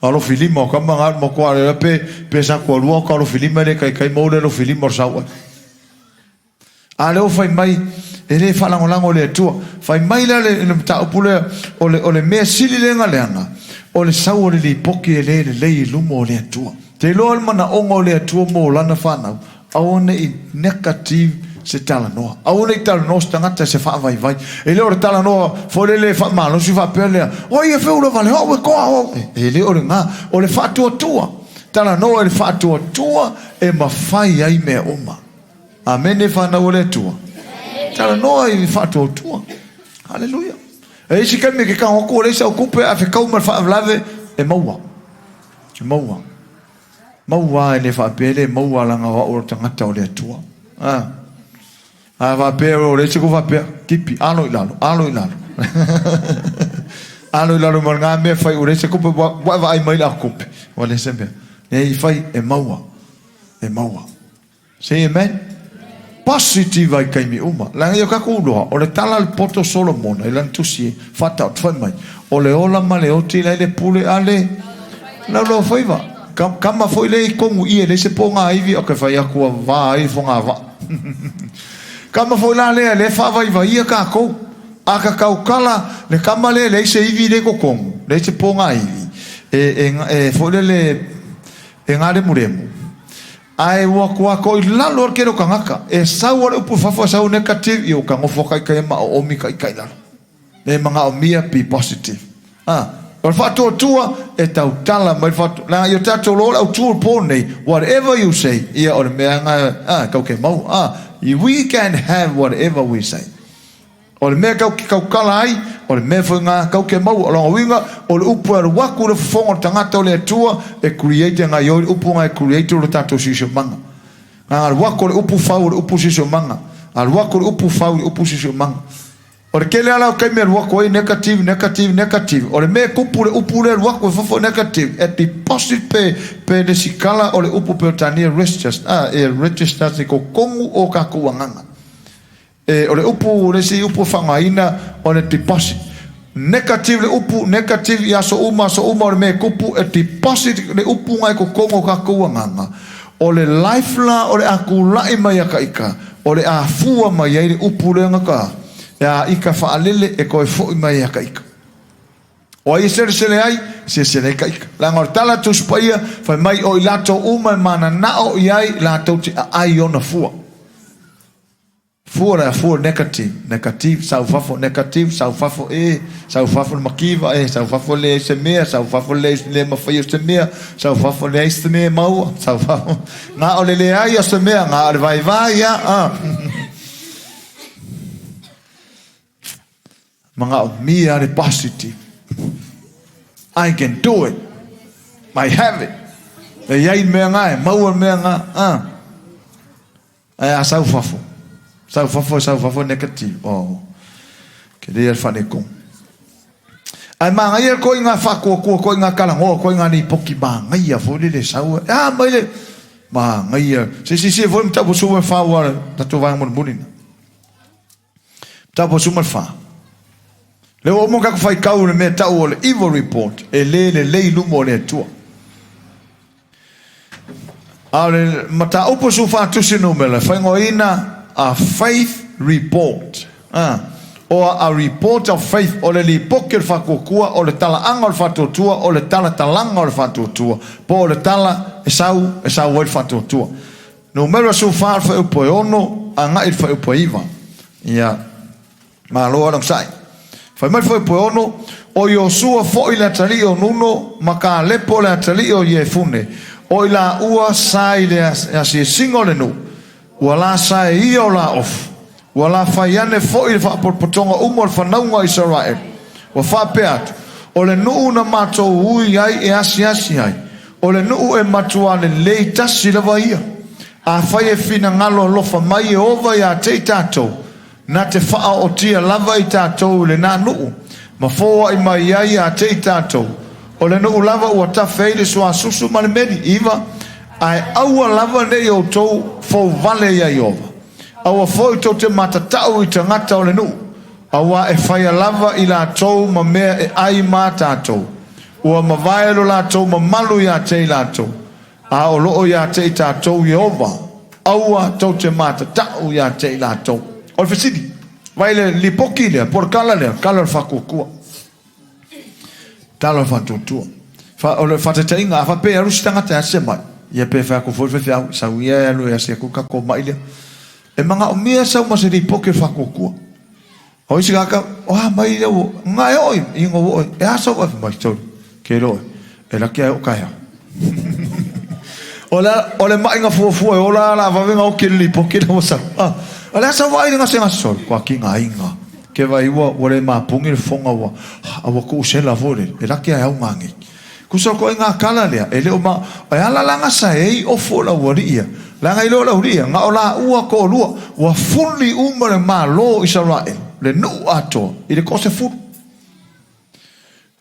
Alofi lima o tama na matua le pe, pe sa tualua o ka alofi lima e le taitai maua le alofi lima o le sauai. A lea ua fai mai, e le faalagolago i le Atua. Fai mai la le, le mataupu lea, o le, o le mea sili lea na leaga, o le sau o le lipoti e le lelei i luma o le Atua. Te iloa le manaoga o le Atua mo lana fanau, aua ne i negative se talanoa. Aua ne i talanoa se tagata i se faavaivai. E le o le talanoa foi lele e faamalosi faapea lea, oi e feula vale au e koa au. E le o lena, o le faatuatua. Talanoa i le faatuatua e mafai ai mea uma. Amene fanau o le Atua. Talanoa i le faatuatua. Haleluia. E isi taimi ke tago atu ua leai sau tupe ae fetau ma le faalavelave e maua. E maua. Maua e le faapea e le maua leaga o au o le tagata o le Atua. A. A faapea o le isi ku faapea tipi alo i lalo, alo i lalo. Alo i lalo ma lena mea fai ua leai se tupe ua e vaai mai i le aotupe. Ua leai se mea. Leai fai e maua. E maua. Say amen. Positive ai taimi uma. Leaga ia o tatou iloa, o le tala a le poto Solomona i lana tusi e faataoto fai mai, o le ola ma le oti la i le pule a le laulauafaiva. Kama foi lea i tonu i e leai se pogaivi, ok fai atu ua va ai le fogavaa. Kama foi la lea lea e faavaivaia tatou. A ka tautala le kama lea e leai se ivi lea i totonu, leai se pogaivi, e, e, e foi lele e galemulemu. Ae ua tuatoi lalo le tele o tagata, e sau a le upu i fafo e sau negative, ia ua ta nofo a ita ia ma oomi ka ita i lalo. E manaomia be positive. A, o le faatuatua e tautala mai le faatu, leaga ia tatou iloa le autu o le po lenei, whatever you say, ia o le mea na, a, tatou te maua, a, we can have whatever we say. O le mea kau ke tautala ai, o le mea foi na kau ke maua. O lona uiga, o le upu e alu atu i le fofoga o le tagata o le Atua, e create e gaioi le upu na e create o le tatou siosiomaga. Na alu atu o le upu fau o le upu siosiomaga. Alu atu le upu fau i le upu siosiomaga. O le tele lava o taimi e alu atu ai negative, negative, negative. O le mea e tupu le upu lea e alu atu i fafo negative, e deposit pe, pe lesitala o le upu Peretania register, e register i totonu o tatou agaga. E, o le upu, le isi upu e faaaogaina o le deposit. Negative le upu, negative i aso uma, aso uma o le mea e tupu, e deposit le upu na i totonu o tatou agaga. O le life la o le a tulai mai ia ita, o le a fua mai ai le upu lea na ta, e a ita faalele e toe foi mai ia ita. O ai e selesele ai, selesele ai ka ita. Leaga o le tala a Tusi Paia, fai mai o i latou uma e mananao i ai, latou te aai i ona fua. Fua le afua negative, negative, sau fafo, negative, sau fafo e, sau fafo le makiva e, sau fafo leai se mea, sau fafo leai le mafai o se mea, sau fafo leai se mea e maua, sau fafo, na o le leai o se mea, na o le vaivai a, a. Manaomia le positive. I can do it. I have it. E iai le mea na, e maua le mea na, a. Ae a sau fafo, sau fafo, sau fafo negative. Oh. Ke lea le faanekong. Ae manaia koe i ngā whaakuakua, koe i ngā kalangoa, koe i ngā nipoki, manaia foi le le sau. A mai le, manaia. Se sisi e foi mtau su me whaua tatou vaega mulimuli na. Mataupu 14. Lea ua uma ona tatou faitau i le mea tau o le evil report, e le lelei i luma o le Atua. A o le mataupu 14 tusi numera e faaigoaina a faith report. Ah, or a report of faith, o le lipoti o le faatuatua, o le talaaga o le faatuatua, o le talatalaga o le faatuatua, po o le tala e sau, e sau ai le faatuatua. Numera 14 le fuaiupu e 6 agai i le fuaiupu e 9. Ia, malo lava le onosai. Fai mai le fuaiupu e 6, O Iosua foi le atalii o Nuno ma Kalepo le atalii o Iefune, o i laua sa i le asiasiga o le nuu, ua la sa e ia o la ofu. Ua la fai ane foi le faapotopotoga uma o le fanauga o Isaraelu, ua faapea atu, O le nuu na matou ui ai e asiasi ai, o le nuu e matua lelei tasi lava ia. Afai e finagalo alofa mai Ieova iā te i tatou, na te faaootia lava i tatou i lenā nuu, ma foai mai ai iā te i tatou, o le nuu lava ua tafe ai le suasusu ma le meli. 9 Ae aua lava ne i outou fouvale iā Ieova. Aua foi tou te matatau i tagata o le nuu, auā e faia lava i latou ma mea e ai mā tatou. Ua mavae lo latou mamalu iā te i latou, a o loo iā te i tatou Ieova, aua tou te matatau iā te i latou. O le fesili, vai le lipoti lea, po o le tala lea, tala o le faatuatua. Tala o le faatuatua. Fa, o le faataitaiga, a faapea e alu se tagata e asi mai, ia pe fai atu foi le faifeau, sau ia e alu e asi atu le tatou mai lea. E manaomia sau ma se lipoti o le faatuatua. O isi tagata, o a mai lea ua, na e oo i, i na ua oo i, e a sau ave mai, sorry, ke iloa oe, e laki a e oo taeao. O le, o le maʻiga fuafua e ola ala vave na oki le lipoti lea ua sau. Ah, o le a sau vaai le gasegase, sorry, kua kigaina. Ke vai ua, ua le mapuni le fofoga ua, a ua tuusela foi lele, e laki ae au ngā nei. Kusa koe ngā kala lea, e le o ma, e ala la gasa e i ofu o le aualii ia. Leaga i le o le aualii ia, na o laua toalua, ua fuli uma le Malo o Isaraelu, le nuu atoa, i le toasefulu.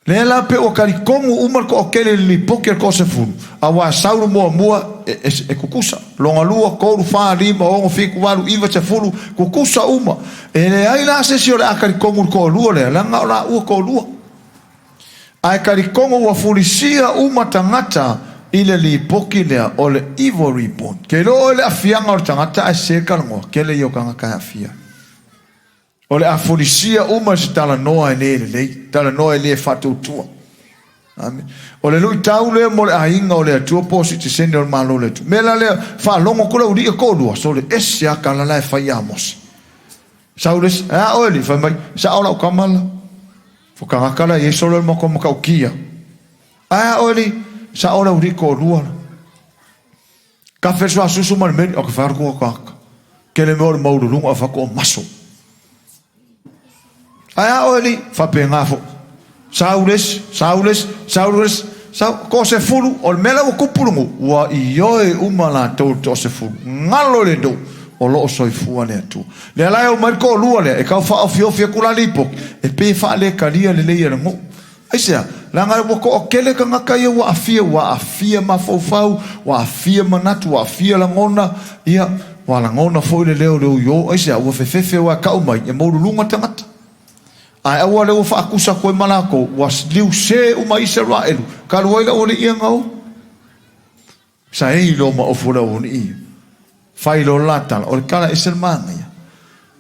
Lea la pe ua talitonu uma le toatele i le lipoti a le toasefulu, aua sau le muamua e, e, e tutusa. Lona lua, tolu, fa, lima, ono, fitu, valu, iva, sefulu, tutusa uma. E leai la se isi o le a talitonu i le toalua lea, leaga o laua toalua. Ae talitonu ua fulisia uma tagata i le lipoti lea o le evil report. Ke iloa oe le afiaga o le tagata ae sese le talanoa, kele ia o tagata e aafia ai. O le a fulisia uma i se talanoa e le lelei, talanoa e le faatuatua. Amen. O le luitau lea mo le aiga o le Atua po o sitiseni o le Malo o le Atua. Mea la lea, faalogo atu le aualii e toalua, sole ese lava tala la e fai ia Mose. Sau le isi, e a oe alii? Fai mai, sao lau tama la. Fo tagata la e i ai solo le matou matautia. Ae a oe alii? Sao le aualii toalua la. Kafe suasusu ma le meli, o ke whai atu ka Kele mea o le maululuga o whatu o maso. Ae a oe li, whape ngā fo. Sau le isi, sau le isi, sau le isi, sau, ko se fulu, o le mea la ua kupu ua ioe uma latou le toasefulu. Galo le nuu, o loo soifua le Atua. Lea la e omai le toalua lea, e tau faaofiofi atu la lipoti, e pei e faaletalia lelei e le nuu. Aisea? Leaga ua toatele tagata ia ua aafia, ua aafia mafaufau, ua aafia manatu, ua aafia lagona, ia, ua lagona foi le leo o le oio. Aisea? Ua fefefe aua e tau mai, e maululuga tagata. Ae aua lea ua faakusa atu ai ma latou, ua liuse uma Isaraelu, talu ai le aualii ia na o. Sa ei loa ma ofu o le aualii ia. Fai loa le la tala, o le tala e ese le manaia.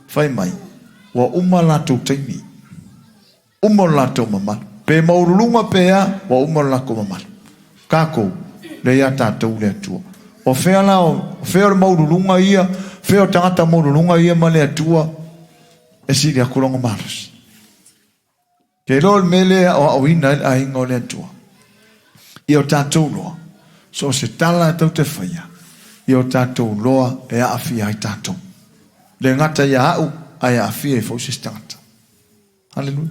Fai mai, ua uma latou taimi. Uma o le latou mamalu. Pe maualuluga pe a, ua uma o le latou mamalu. Tatou, lea ia tatou le Atua. O fea la, o fea o le maualuluga ia, Fea o tagata maualuluga ia ma le Atua e sili atu lona malosi. Ke iloa o le mea lea e aoaoina ai le aiga o le Atua. Ia o tatou loa, so o se tala e tou te faia, ia o tatou loa e aafia ai tatou. Le gata ia au, ae aafia ai foi se isi tagata. Haleluia.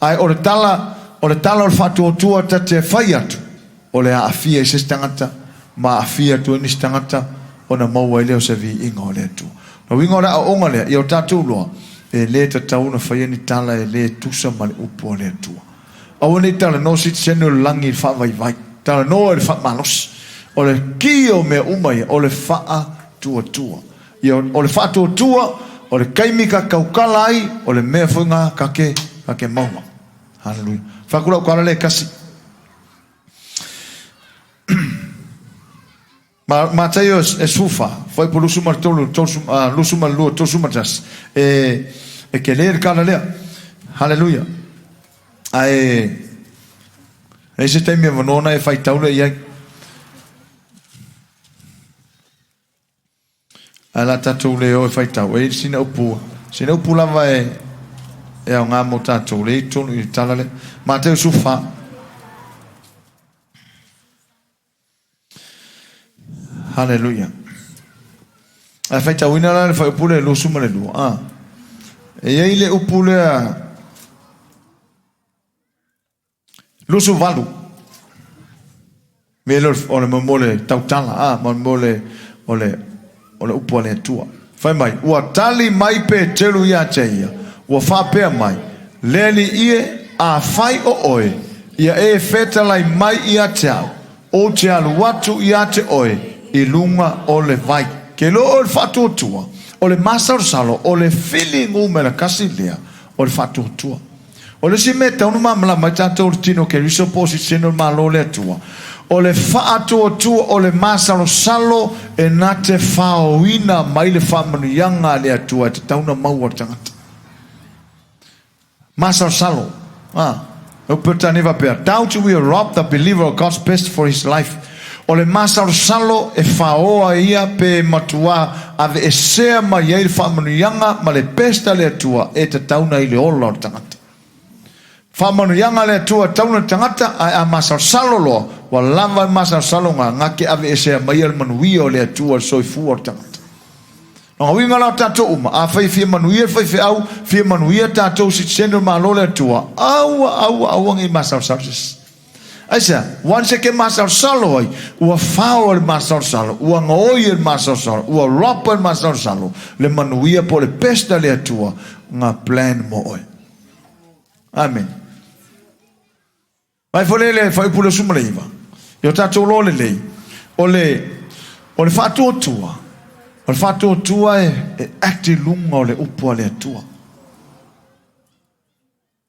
Ae o le tala, o le tala o le faatuatua ta te fai atu, o le aafia i se isi tagata, ma aafia atu ai nisi tagata, ona maua ai lea o se viiga o le Atua. O le uiga o le aoaoga lea, ia o tatou loa, e le tatau ona faia ni tala e le tusa ma le upu a le Atua. Aua ne i talanoa sitiseni o le lagi i le faavaivai, talanoa i le faamalosi. O le ki o mea uma ia, o le faatuatua. Ia, o le faatuatua, o le taimi ka tautala ai, o le mea foi na ka te, ka te maua. Haleluia. Fai atu lau tala lea e tasi. Ma, Mataio e 14, fuaiupu 23, 22, 31, e, e tele le tala lea. Haleluia. Ae, e se taimi avanoa na e faitau lea i ai. Ae la tatou le o e faitau, e i sina upu, sina upu lava e, e aoga mo tatou, le i tonu i le tala lea. Mateo 14. Haleluia. Ae faitauina la le fuaiupu lea 22. Ah. E i ai le upu lea 28. Mea lea o le mo le tautala, ah, mo le o le o le upu a le Atua. Fai mai, ua tali mai Peteru ia te ia, ua faapea mai, Le Alii e, afai o oe, ia e fetalai mai ia te au, ou te alu atu ia te oe i luga o le vai. Ke iloa oe le faatuatua, o le masalosalo, o le fili numera kasi lea o le faatuatua. O le isi mea e tatau ona malamalama ai tatou i le tino o Keriso po o sitiseni o le Malo o le Atua, o le faatuatua o le masalosalo e na te faoina mai le faamanuiaga a le Atua e tatau ona maua e le tagata. Masalosalo. Ah. O Peretania faapea, Doubt will rob the believer of God's best for his life. O le masalosalo e faoa ia pe matuā aveesea mai ai le faamanuiaga ma le best a le Atua e tatau na i le ola o le tagata. Faamanuiaga a le Atua e tatau na le tagata, ae a masalosalo loa, ua lava le masalosaloga na te aveesea mai ai le manuia o le Atua i le soifua o le tagata. Lona uiga la o tatou uma, afai e fia manuia le faifeau, fia manuia tatou sitiseni o le Malo o le Atua, aua, aua, aua ne i masalosalo se isi. Aisea? Once e ke masalosalo ai, ua fao e le masalosalo, ua gaoi e le masalosalo, ua ropa e le masalosalo le manuia po o le best a le Atua nga plan mo oe. Amen. Mai foi lea i le Fuaiupu 29, i o tatou loa lelei, o le, o le faatuatua, o le faatuatua e, e act i luga o le upu a le Atua.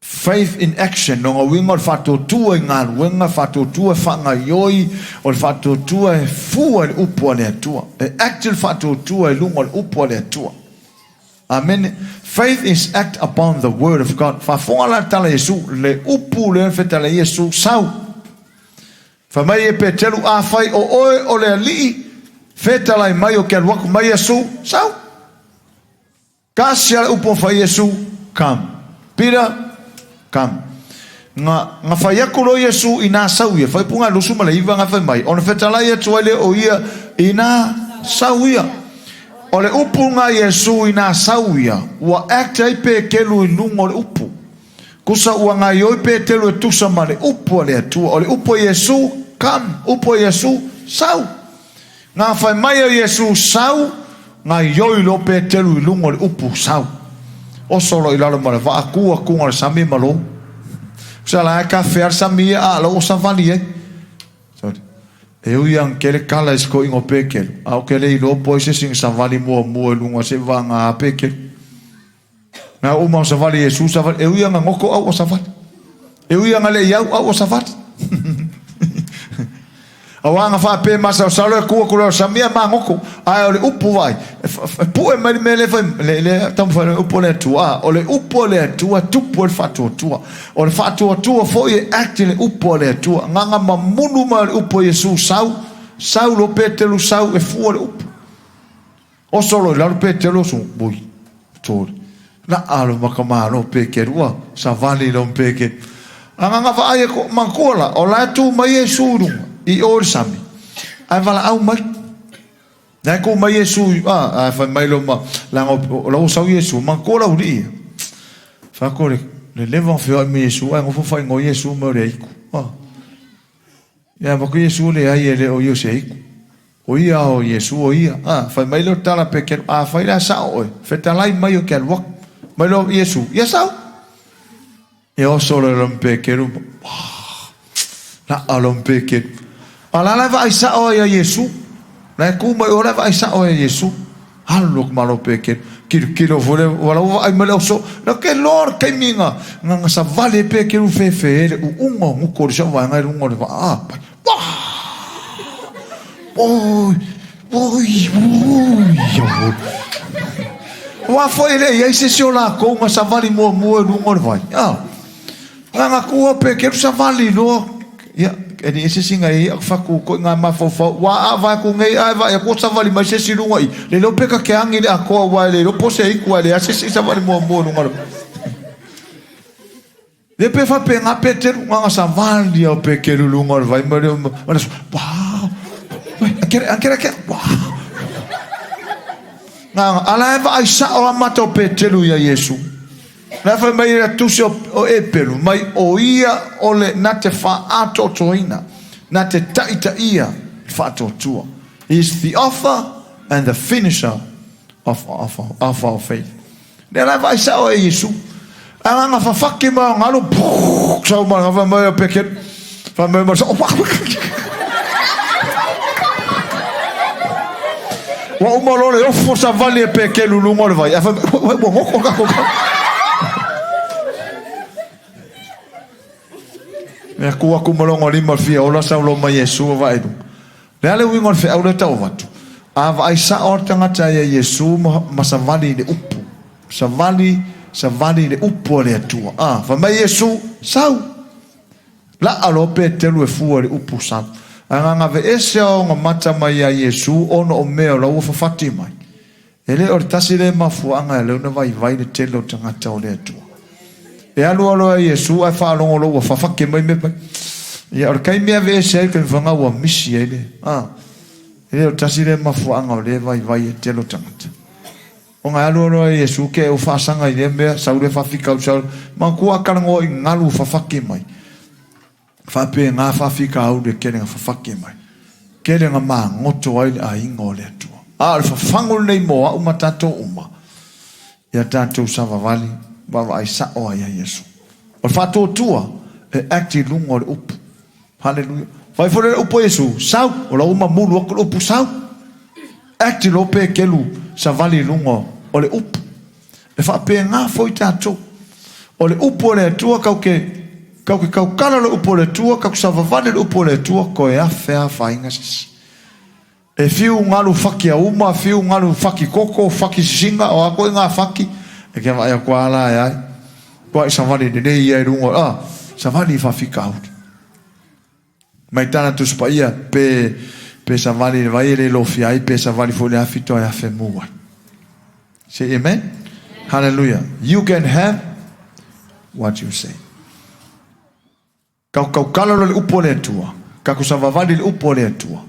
Faith in action, lona uiga o le faatuatua i galuega, faatuatua e faagaioi, o le faatuatua e fua i le upu a le Atua. E act le faatuatua i luga o le upu a le Atua. Amene. Faith is act upon the word of God. Faafofoga la le tala a Iesu, le upu lea na fetalai ai Iesu, sau. Fai mai e Petelu, Afai o oe o le Alii, fetalai mai ou te alu atu. Mai Iesu, sau. Tasi a le upu na fai Iesu, Come. Peter, come. Na, na fai atu loa Iesu i nā sau ia, faaipuga 29 na fai mai, ona fetalai atu ai lea o ia i nā sau ia. O le upu na Iesu i nā sau ia, ua act ai Petelu i luga o le upu. Tusa ua gaioi Petelu e tusa ma le upu a le Atua. O le upu a Iesu, come. Upu a Iesu, sau. Na fai mai o Iesu, Sau, gaioi loa Peteru i luga o le upu, sau. Oso loa i lalo ma le vaa, tu atuga o le sami ma lou. Usa la e ka fea le sami ia a lau o savali ai. Sorry. E ui a kele kala i se koʻiga o Peteru, a o ke le iloa po ai se isi na savali muamua i luga o se vaaga a Peteru. Na uma o savali Iesu savali, e ui a na goto au o savali. E ui a na le iau au o savali. Auā na faapea masalosalo e tu atu loa sami ae magoto, ae o le upu vaai, e pue mai le mea lea e fai, le, le taumafai le upu a le Atua, a o le upu a le Atua e tupu ai le faatuatua. O le faatuatua foi e act i le upu a le Atua. Na na mamulu mai o le upu a Iesu, sau, sau loa Petelu sau e fua le upu. Oso loa i lalo Petelo oso, oi, tole. Laa lo makamalo Petelu, ua savali lo Petelu. Agaga vaai e ko matua la, o la e tu mai Iesu i luga, i o i le sami, ae valaau mai. La e tu mai Iesu, a, ae fai mai lo ma, leaga o la ua sau Iesu, matua la ulii ia. Fai atu le, le leva ona feoai ma Iesu, ae nofo faaigoa Iesu mai o le aitu. A. Ia avatu Iesu leai e le o ia o se aitu. O ia o Iesu o ia. A, fai mai lea o le tala Petelo, afai la sao oe, fetalai mai ou te alu atu. Mai loa Iesu, ia sau. Ia oso loa lona Petelo, laa lona Petelo. A la la e vaai sao ai a Iesu. La e tu mai o la e vaai sao ai a Iesu. Alu atu ma lo Petelo. Kilokilo foi le, ua la ua vaai mai le oso. La ke loa le taimi na, na, na savali ai Petelo fefe le uuga o gutu o le isi vaega i luga o le vaa. A, pai, Oi, oi, oi, oi. Aua foi e le i ai se isi o lakou na savali muamua i luga o le vai. A, na na tu o Petelo savali loa. Ia, e le i se isi na i ai au fatu koʻi na mafaufau. Ua a vae atu nei ae vaai atu ua savali mai se isi i luga i. Le iloa pe ta te agi i le atoa aua e le iloa po o se aitu ae leai se isi i savali muamua i luga o le vai. Ia pe faapena Peteru, na ona savali lava o Peteru i luga o le vai ma le ma le wow, akere akere akere wow. Na ona ala e vaai sao lava mata o Peteru ia Iesu. La fai mai le tusi o, o Epelu mai o ia o le na te faaatoatoaina, na te taitaia le faatuatua. He is the author and the finisher of, of, of our faith. Lea la e vaai sao ai Iesu. Agaga fafaki mai o galu, sau mai, fai mai o Pekelu, fai mai ma sao, Ua uma loa le ofo savali e Pekelu luga o le vai. Ae fai mai, ua goto le tatou tau. Mea tu atu ma lona lima fia ola sau loa mai Iesu a vaai luga. Le a le uiga o le feau lea tau avatu? A vaai sao le tagata ia Iesu ma, ma savali i le upu. Savali, savali i le upu a le Atua. A, fai mai Iesu, sau. Laa loa Petelu e fua i le upu sau. Ae gagaveese a ona mata mai ia Iesu ona o mea o la ua fafati mai. E le o le tasi lea mafuaaga e lea ona vaivai le tele o tagata o le Atua. E alu alu a Iesu ae faalogo loa ua fafake mai mea mai. Ia o le taimi e aveese ai le taimi whanga ua misi ai le. Ah, e le o le tasi lea mafuaaga o lea vaivai e tele o tagata. Ona e alu alu a Iesu ke o faasaga i lea mea, sau lea faafitauli sau. Manatua a talanoa i galu fafake mai. Faapena faafitauli e tele na fafake mai, tele na magoto ai le aiga o le Atua. A o le fafagu lenei mo au ma tatou uma, ia tatou savavali vaavaai sao ai ia Iesu. O le faatuatua e act i luga o le upu. Haleluia. Fai foi le upu a Iesu, sau, o la ua mamulu atu le upu sau. Act loa Petelu savali i luga o le upu. E faapena foi tatou. O le upu a le Atua kau ke kau ke tautala le upu a le Atua, kau ke savavali le upu a le Atua, toe afe afaina se isi. E fiu galu faki a uma, fiu galu faki koko, faki sisiga, o a koʻi ngā faki, e ke vaai atu a la e ai. Tuaʻi savali lelei ia i luga, ah, savali i faafitauli. Mai tana Tusi Paia, pe, pe savali i le vai e le lofia ai, pe savali foi i le afi toe afe mu ai. Say amen. Hallelujah. You can have what you say. Kau kau kala lo le upu o le Atua. Ka ku savavali le upu o le Atua.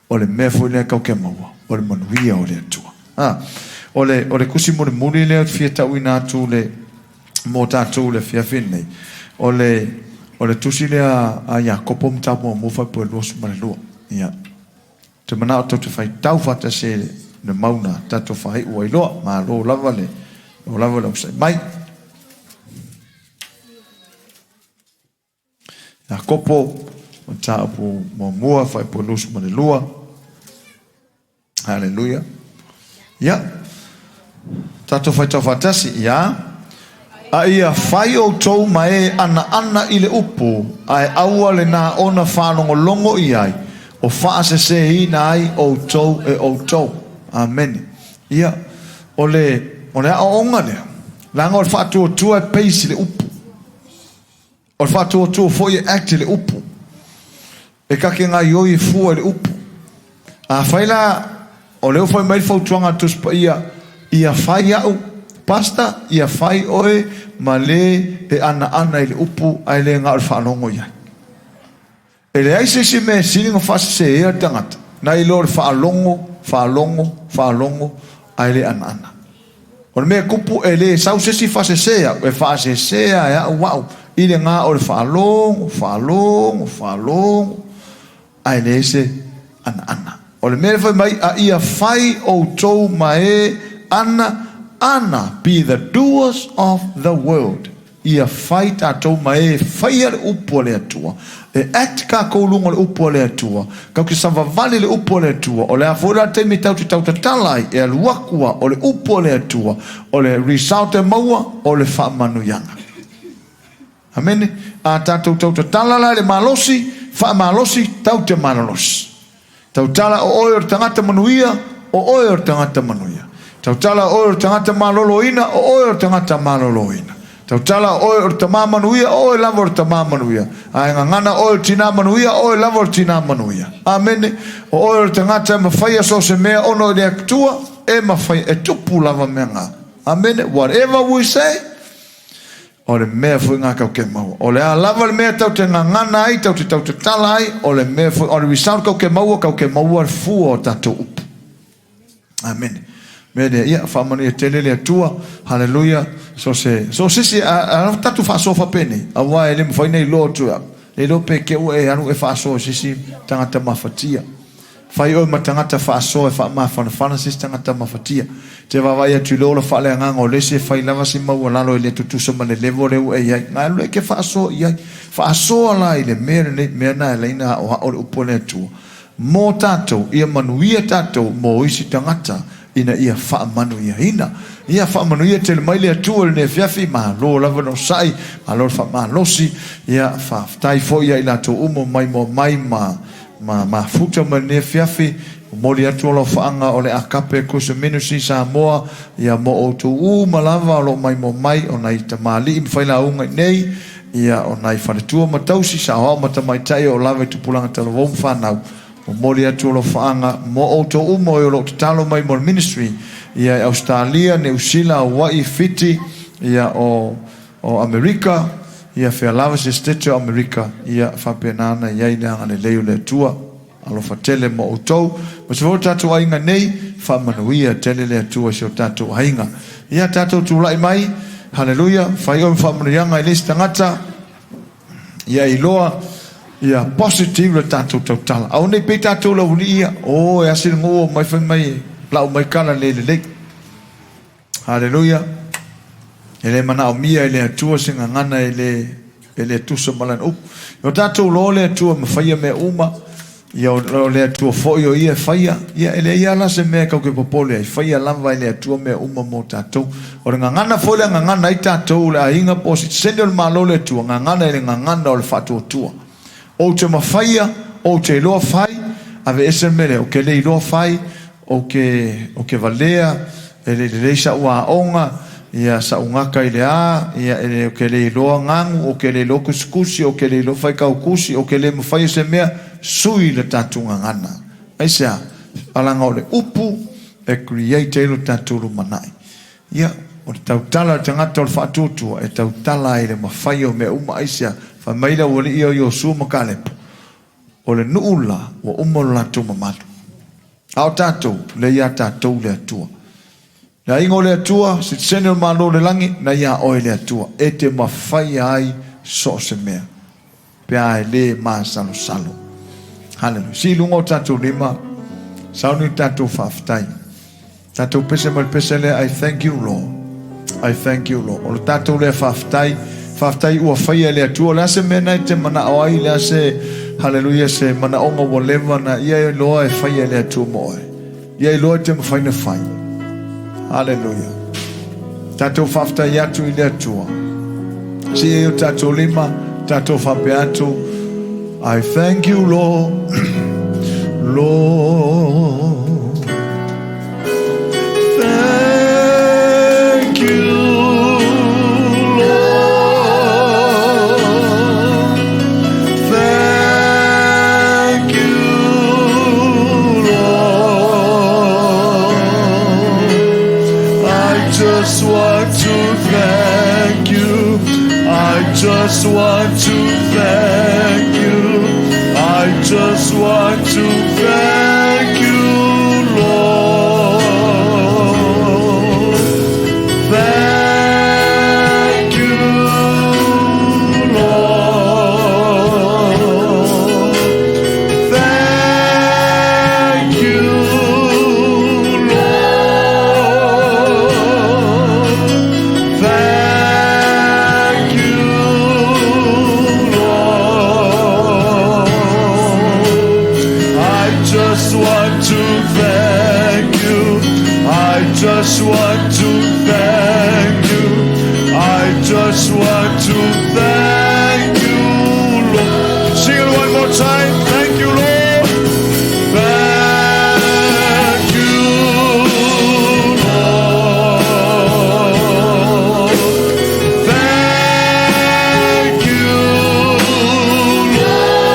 O le mea foi lea kau ke maua. O le manuia o le Atua. Ah, o le, o le kusi mulimuli lea ou te fia tauina atu le, mo tatou i le afiafi lenei, o le, o le tusi lea a Iakopo mataupu muamua faipua 22. Ia. Ou te manao tou te faitau faatasi ai le mau na tatou faaiu ai loa. Malo lava le, malo lava le onosai mai. Iakopo, mataupu muamua faipua 22. Haleluia. Ia, tatou faitau faatasi, ia. A ia fai outou ma e anaana i le upu, ae aua le na ona faalogologo i ai, o faaseseina ai outou e outou. Amene. Ia, o le, o le aoaoga lea, leaga o le faatuatua e base i le upu. O le faatuatua foi e act i le upu. E kake gaioi e fua i le upu. Afai la O lea ua fai mai le fautuaga a le Tusi Paia, Ia fai au, Pastor, ia fai oe ma le e anaana i le upu ae le na o le faalogo i ai. E leai se isi mea e sili ona faaseseina le tagata nai lo le faalogo, faalogo, faalogo ae le anaana. O le mea e tupu, e le sau se isi faasese au, e faasese lava e au au i le na o le faalogo, faalogo, faalogo ae leai se anaana. O le mea lea fai mai, a ia fai outou ma e ana ana, be the doers of the word. Ia fai tatou ma e faia le upu a le Atua. E act tatou luga o le upu a le Atua. Tatou te savavali i le upu a le Atua. O le a foi la le taimi tatou te tautatala ai, e alu atu lava o le upu a le Atua. O le result e maua, o le faamanuiaga. Amene. A tatou tautatala la i le malosi, faamalosi, tatou te malolosi. Tautala o oe o le tagata manuia, o oe o le tagata manuia. Tautala o oe o le tagata maloloina, o oe o le tagata maloloina. Tautala o oe o le tamā manuia, o oe lava o le tamā manuia. A e gagana oe o le tinā manuia, o oe lava o le tinā manuia. Amene. O oe o le tagata e mafaia so o se mea ona i le Atua, e mafaia, e tupu lava mea na. Amene. Whatever we say, O le mea foi lena tatou te maua. O le a lava le mea tatou te gagana ai, tatou te tautatala ai, o le mea foi, o le result tatou te maua, tatou te maua le fua o tatou upu. Amene. Mea lea, ia, faamanuia tele le Atua. Haleluia. So se, so se isi, a, a tatou faasoa faapenei, aua e le mafai ona iloa atu e au. Le iloa pe te ua e alu e faasoa i se isi tagata mafatia. Fai oe ma tagata faasoa e faamafanafana se isi tagata mafatia. Te vaavaai atu i le ola faaleagaga o le isi e fai lava si maualalo e le tutusa ma le level lea ua e i ai. Na alu e ke faasoa i ai. Faasoa la i le mea lenei, mea na e ala ai ona aoao le upu a le Atua mo tatou, ia manuia tatou mo isi tagata ina ia faamanuiaina. Ia faamanuia tele mai le Atua i lenei afiafi, malo lava le onosai, malo le faamalosi, ia faafetai foi ia i latou uma mai moa mai ma Ma mafuta mai lenei afiafi, momoli atu alofaaga o le Agape Christian Ministry Samoa ia mo outou uma lava o lo o maimoa mai, o nai tamalii ma failauga i nei, ia o nai faletua ma tausi, saoao ma tamaitai o lava i tupulaga talavou ma fanau. Momoli atu alofaaga mo outou uma o e o lo o tatalo mai mo le ministry ia i Ausetalia, Niu Sila, Hawaii, Fiti, ia o O Amerika, ia fea lava se Setete o Amerika, ia faapena ona i ai le agalelei o le Atua. Alofa tele mo outou. Ma se foi o tatou aiga nei, faamanuia tele le Atua i si o tatou aiga. Ia tatou tulai mai, haleluia, fai oe ma faamanuiaga i le isi tagata, ia iloa, ia positive le tatou tautala. Aua ne i pei tatou le aualii ia, o e asi le nuu o mai fai mai, lau mai kala le lelei. Haleluia! E le manaomia e le Atua se gagana e le, e le tusa ma lana upu. O tatou loa le Atua ma faia mea uma, ia o le Atua foi o ia e faia, ia e leai lava la se mea e tatou te popole ai, faia lava e le Atua mea uma mo tatou. O le gagana foi lea gagana ai tatou le aiga po o sitiseni o le Malo le Atua, gagana i le gagana o le faatuatua. Ou te mafaia, ou te iloa fai, aveese le mea lea, ou te le iloa fai, ou te, ou te valea, e le lelei sa'u aoga, ia sa'u gata i le a, ia e le, ou te le iloa ganu, ou te le iloa tusitusi, ou te le iloa faitau tusi, ou te le mafaia se mea, sui le tatou gagana. Aisea? Leaga o le upu e create ai lo tatou lumanai. Ia, o le tautala a le tagata o le faatuatua, e tautala ai i le mafai o mea uma. Aisea? Fai mai le aualii o Iosua ma Kalepo, O le nuu la, ua uma lo latou mamalu. A o tatou, lea iā tatou le Atua. Le aiga o le Atua, sitiseni o le Malo o le lagi, na iā oe le Atua, e te mafaia ai so o se mea, pe a e le masalosalo. Haleluia. Sii i luga o tatou lima, sauni le tatou faafetai. Tatou pese ma le pese lea, I thank you Lord. I thank you Lord. O le tatou lea faafetai, faafetai ua faia e le Atua. O le a se mea na e te manao ai, le a se, haleluia, se manaoga ua leva na ia iloa e faia e le Atua mo oe. Ia iloa e te mafai na fai. Haleluia. Tatou faafetai atu i le Atua. Sii ai o tatou lima, tatou faapea atu, I thank you, Lord. Lord. Thank you, Lord. Thank you, Lord. just want to thank you. I just want to thank you, Lord. Thank you, Lord. Thank you, Lord. Thank you, Lord. I just want to thank you. I just want to thank you. I just want to thank you, Lord. Sing it one more time. Thank you, Lord. Thank you, Lord. Thank you, Lord.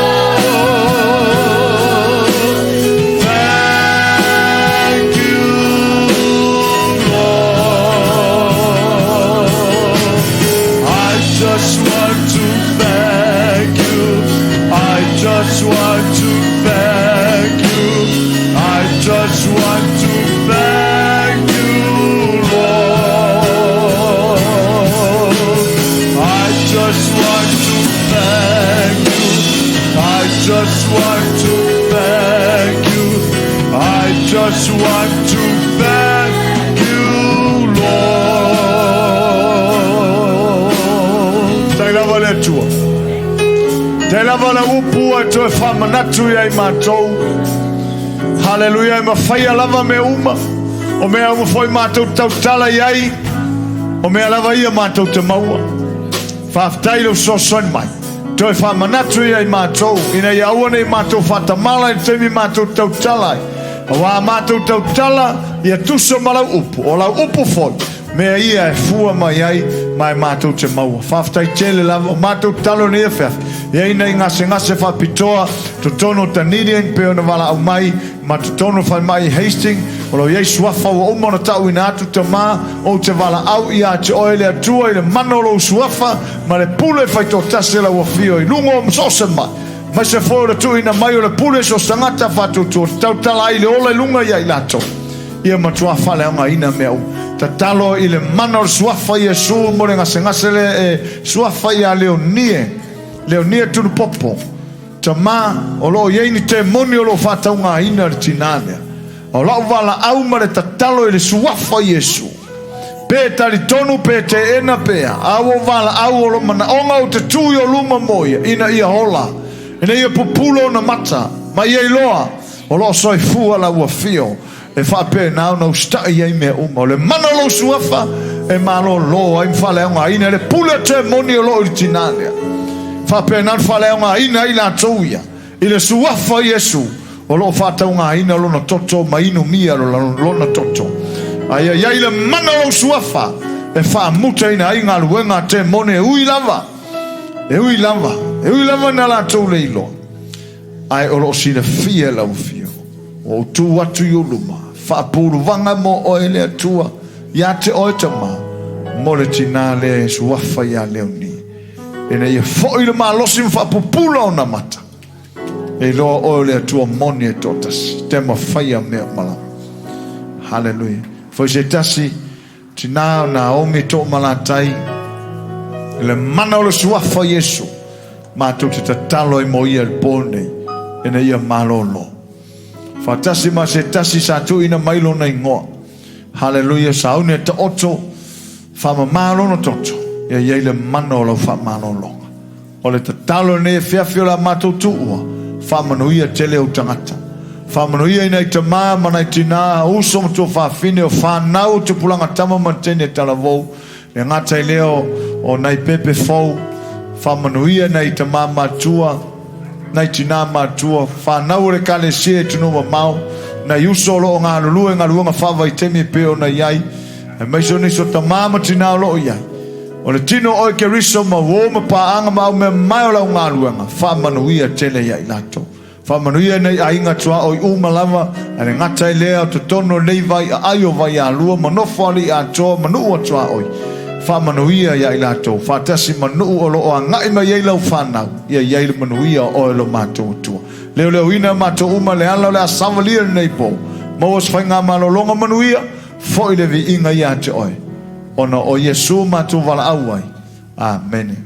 Thank you, Lord. I just want to thank you. I just want to thank you. I just want to thank you, Lord. I just want to thank you. I just want to thank you. I just want to thank you, Lord. Tai lava le Atua. Tai lava le upu e toe faamanatu ia i matou. Haleluia e mafaia lava mea uma. O mea uma foi matou tautala i ai. O mea lava ia matou te maua. Faafetai lou fesoasoani mai. Toe faamanatu ia i matou. Ina ia aua nei matou faatamala i le taimi matou tautala ai. Auā matou tautala ia tusa ma lau upu. O lau upu foi, mea ia e fua mai ai ma e matou te maua. Faafetai tele lava. O matou tatalo nei afiafi. Ia i nai gasegase faapitoa totonu o Dunedin pei ona valaau mai ma totonu o falemai i Hastings. O lo o i ai suafa ua uma ona tauina atu, Tama, ou te valaau ia te oe le Atua i le mana o lou suafa ma le pule faitoatasi o lau afio i luga o so o se mai. Aemaise foi o le tuuina mai o le pule so o se tagata faatuatua te tautala ai i le ola i luga ia i latou. Ia matua faaleaogaina mea uma. Tatalo i le mana o le suafa o Iesu mo le gasegase lea e suafa ia Leonie, Leonie Tunupopo. Tama, o lo o i ai ni temoni o lo o faataugaina le tinā lea. O lau valaau ma le tatalo i le suafa o Iesu, pe talitonu pe teena pea, a ua ou valaau o lou manaoga ou te tū i o luma mo ia, ina ia ola, ina ia pupula ona mata, ma ia iloa o lo o soifua lau afio, e faapena ona usitai ai mea uma. O le mana o lou suafa e malōlō ai ma faaleaogaina le pule o temoni o lo o i le tinā lea. Faapena ona faaleaogaina ai latou ia i le suafa o Iesu o lo o faataugaina lona toto ma inumia lona toto. A ia i ai le mana o lou suafa e faamutaina ai galuega a temoni e ui lava, e ui lava, e ui lava ina latou le iloa, ae o lo o silafia e lau afio. Ua ou tu atu i ou luma, faapuluvaga mo oe le Atua, ia te oe Tama, mo le tinā lea e suafa ia Leonie, ina ia foi le malosi ma faapupula ona mata. E iloa oe o le Atua moni e toatasi, te mafaia mea uma lava. Haleluia. Foi se tasi, tinā o Naomi Toomalatai, i le mana o le suafa o Iesu, matou te tatalo ai mo ia i le pō nei, ina ia malōlō. Faatasi ma se tasi sa tuuina mai lona igoa. Haleluia, sauni e taoto, faamamā lona toto, ia i ai le mana o lau faamalōlōga. O le tatalo lenei afiafi o le a matou tuua, faamanuia tele ou tagata. Faamanuia i nai tamā ma nai tinā, uso ma tuafafine, o whanau o tupulaga tama ma teine talavou, le gata i lea o nai pepe fou, faamanuia nai tamā matua, nai tinā matua, whanau o le ekalesia i atunuu mamao, nai uso o lo o galulue galuega faavaitaimi e pei ona i ai, aemaise o nisi o tamā ma tinā o lo o i ai. O le tino o oe Keriso ma uō ma pāaga ma au mea mamae o lau galuega, faamanuia tele ia i latou. Faamanuia nei aiga tuaoi uma lava, a le gata i lea o totonu o nei vai aai o Vaialua ma Nofoalii atoa ma nuu o tuaoi. Faamanuia iā i latou, faatasi ma nuu o lo o agai mai ai lau fanau, ia i ai le manuia o oe lo matou Atua. Leoleoina matou uma i le ala o le a savalia i lenei po. Maua se faigamalologa manuia, foi le viiga ia te oe. Ona o Iesu matou valaau ai. Amene.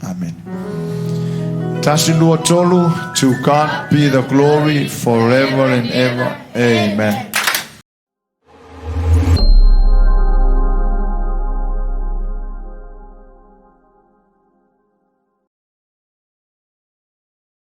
Amene. Tasi, lua, tolu. To God be the glory forever and ever. Amen.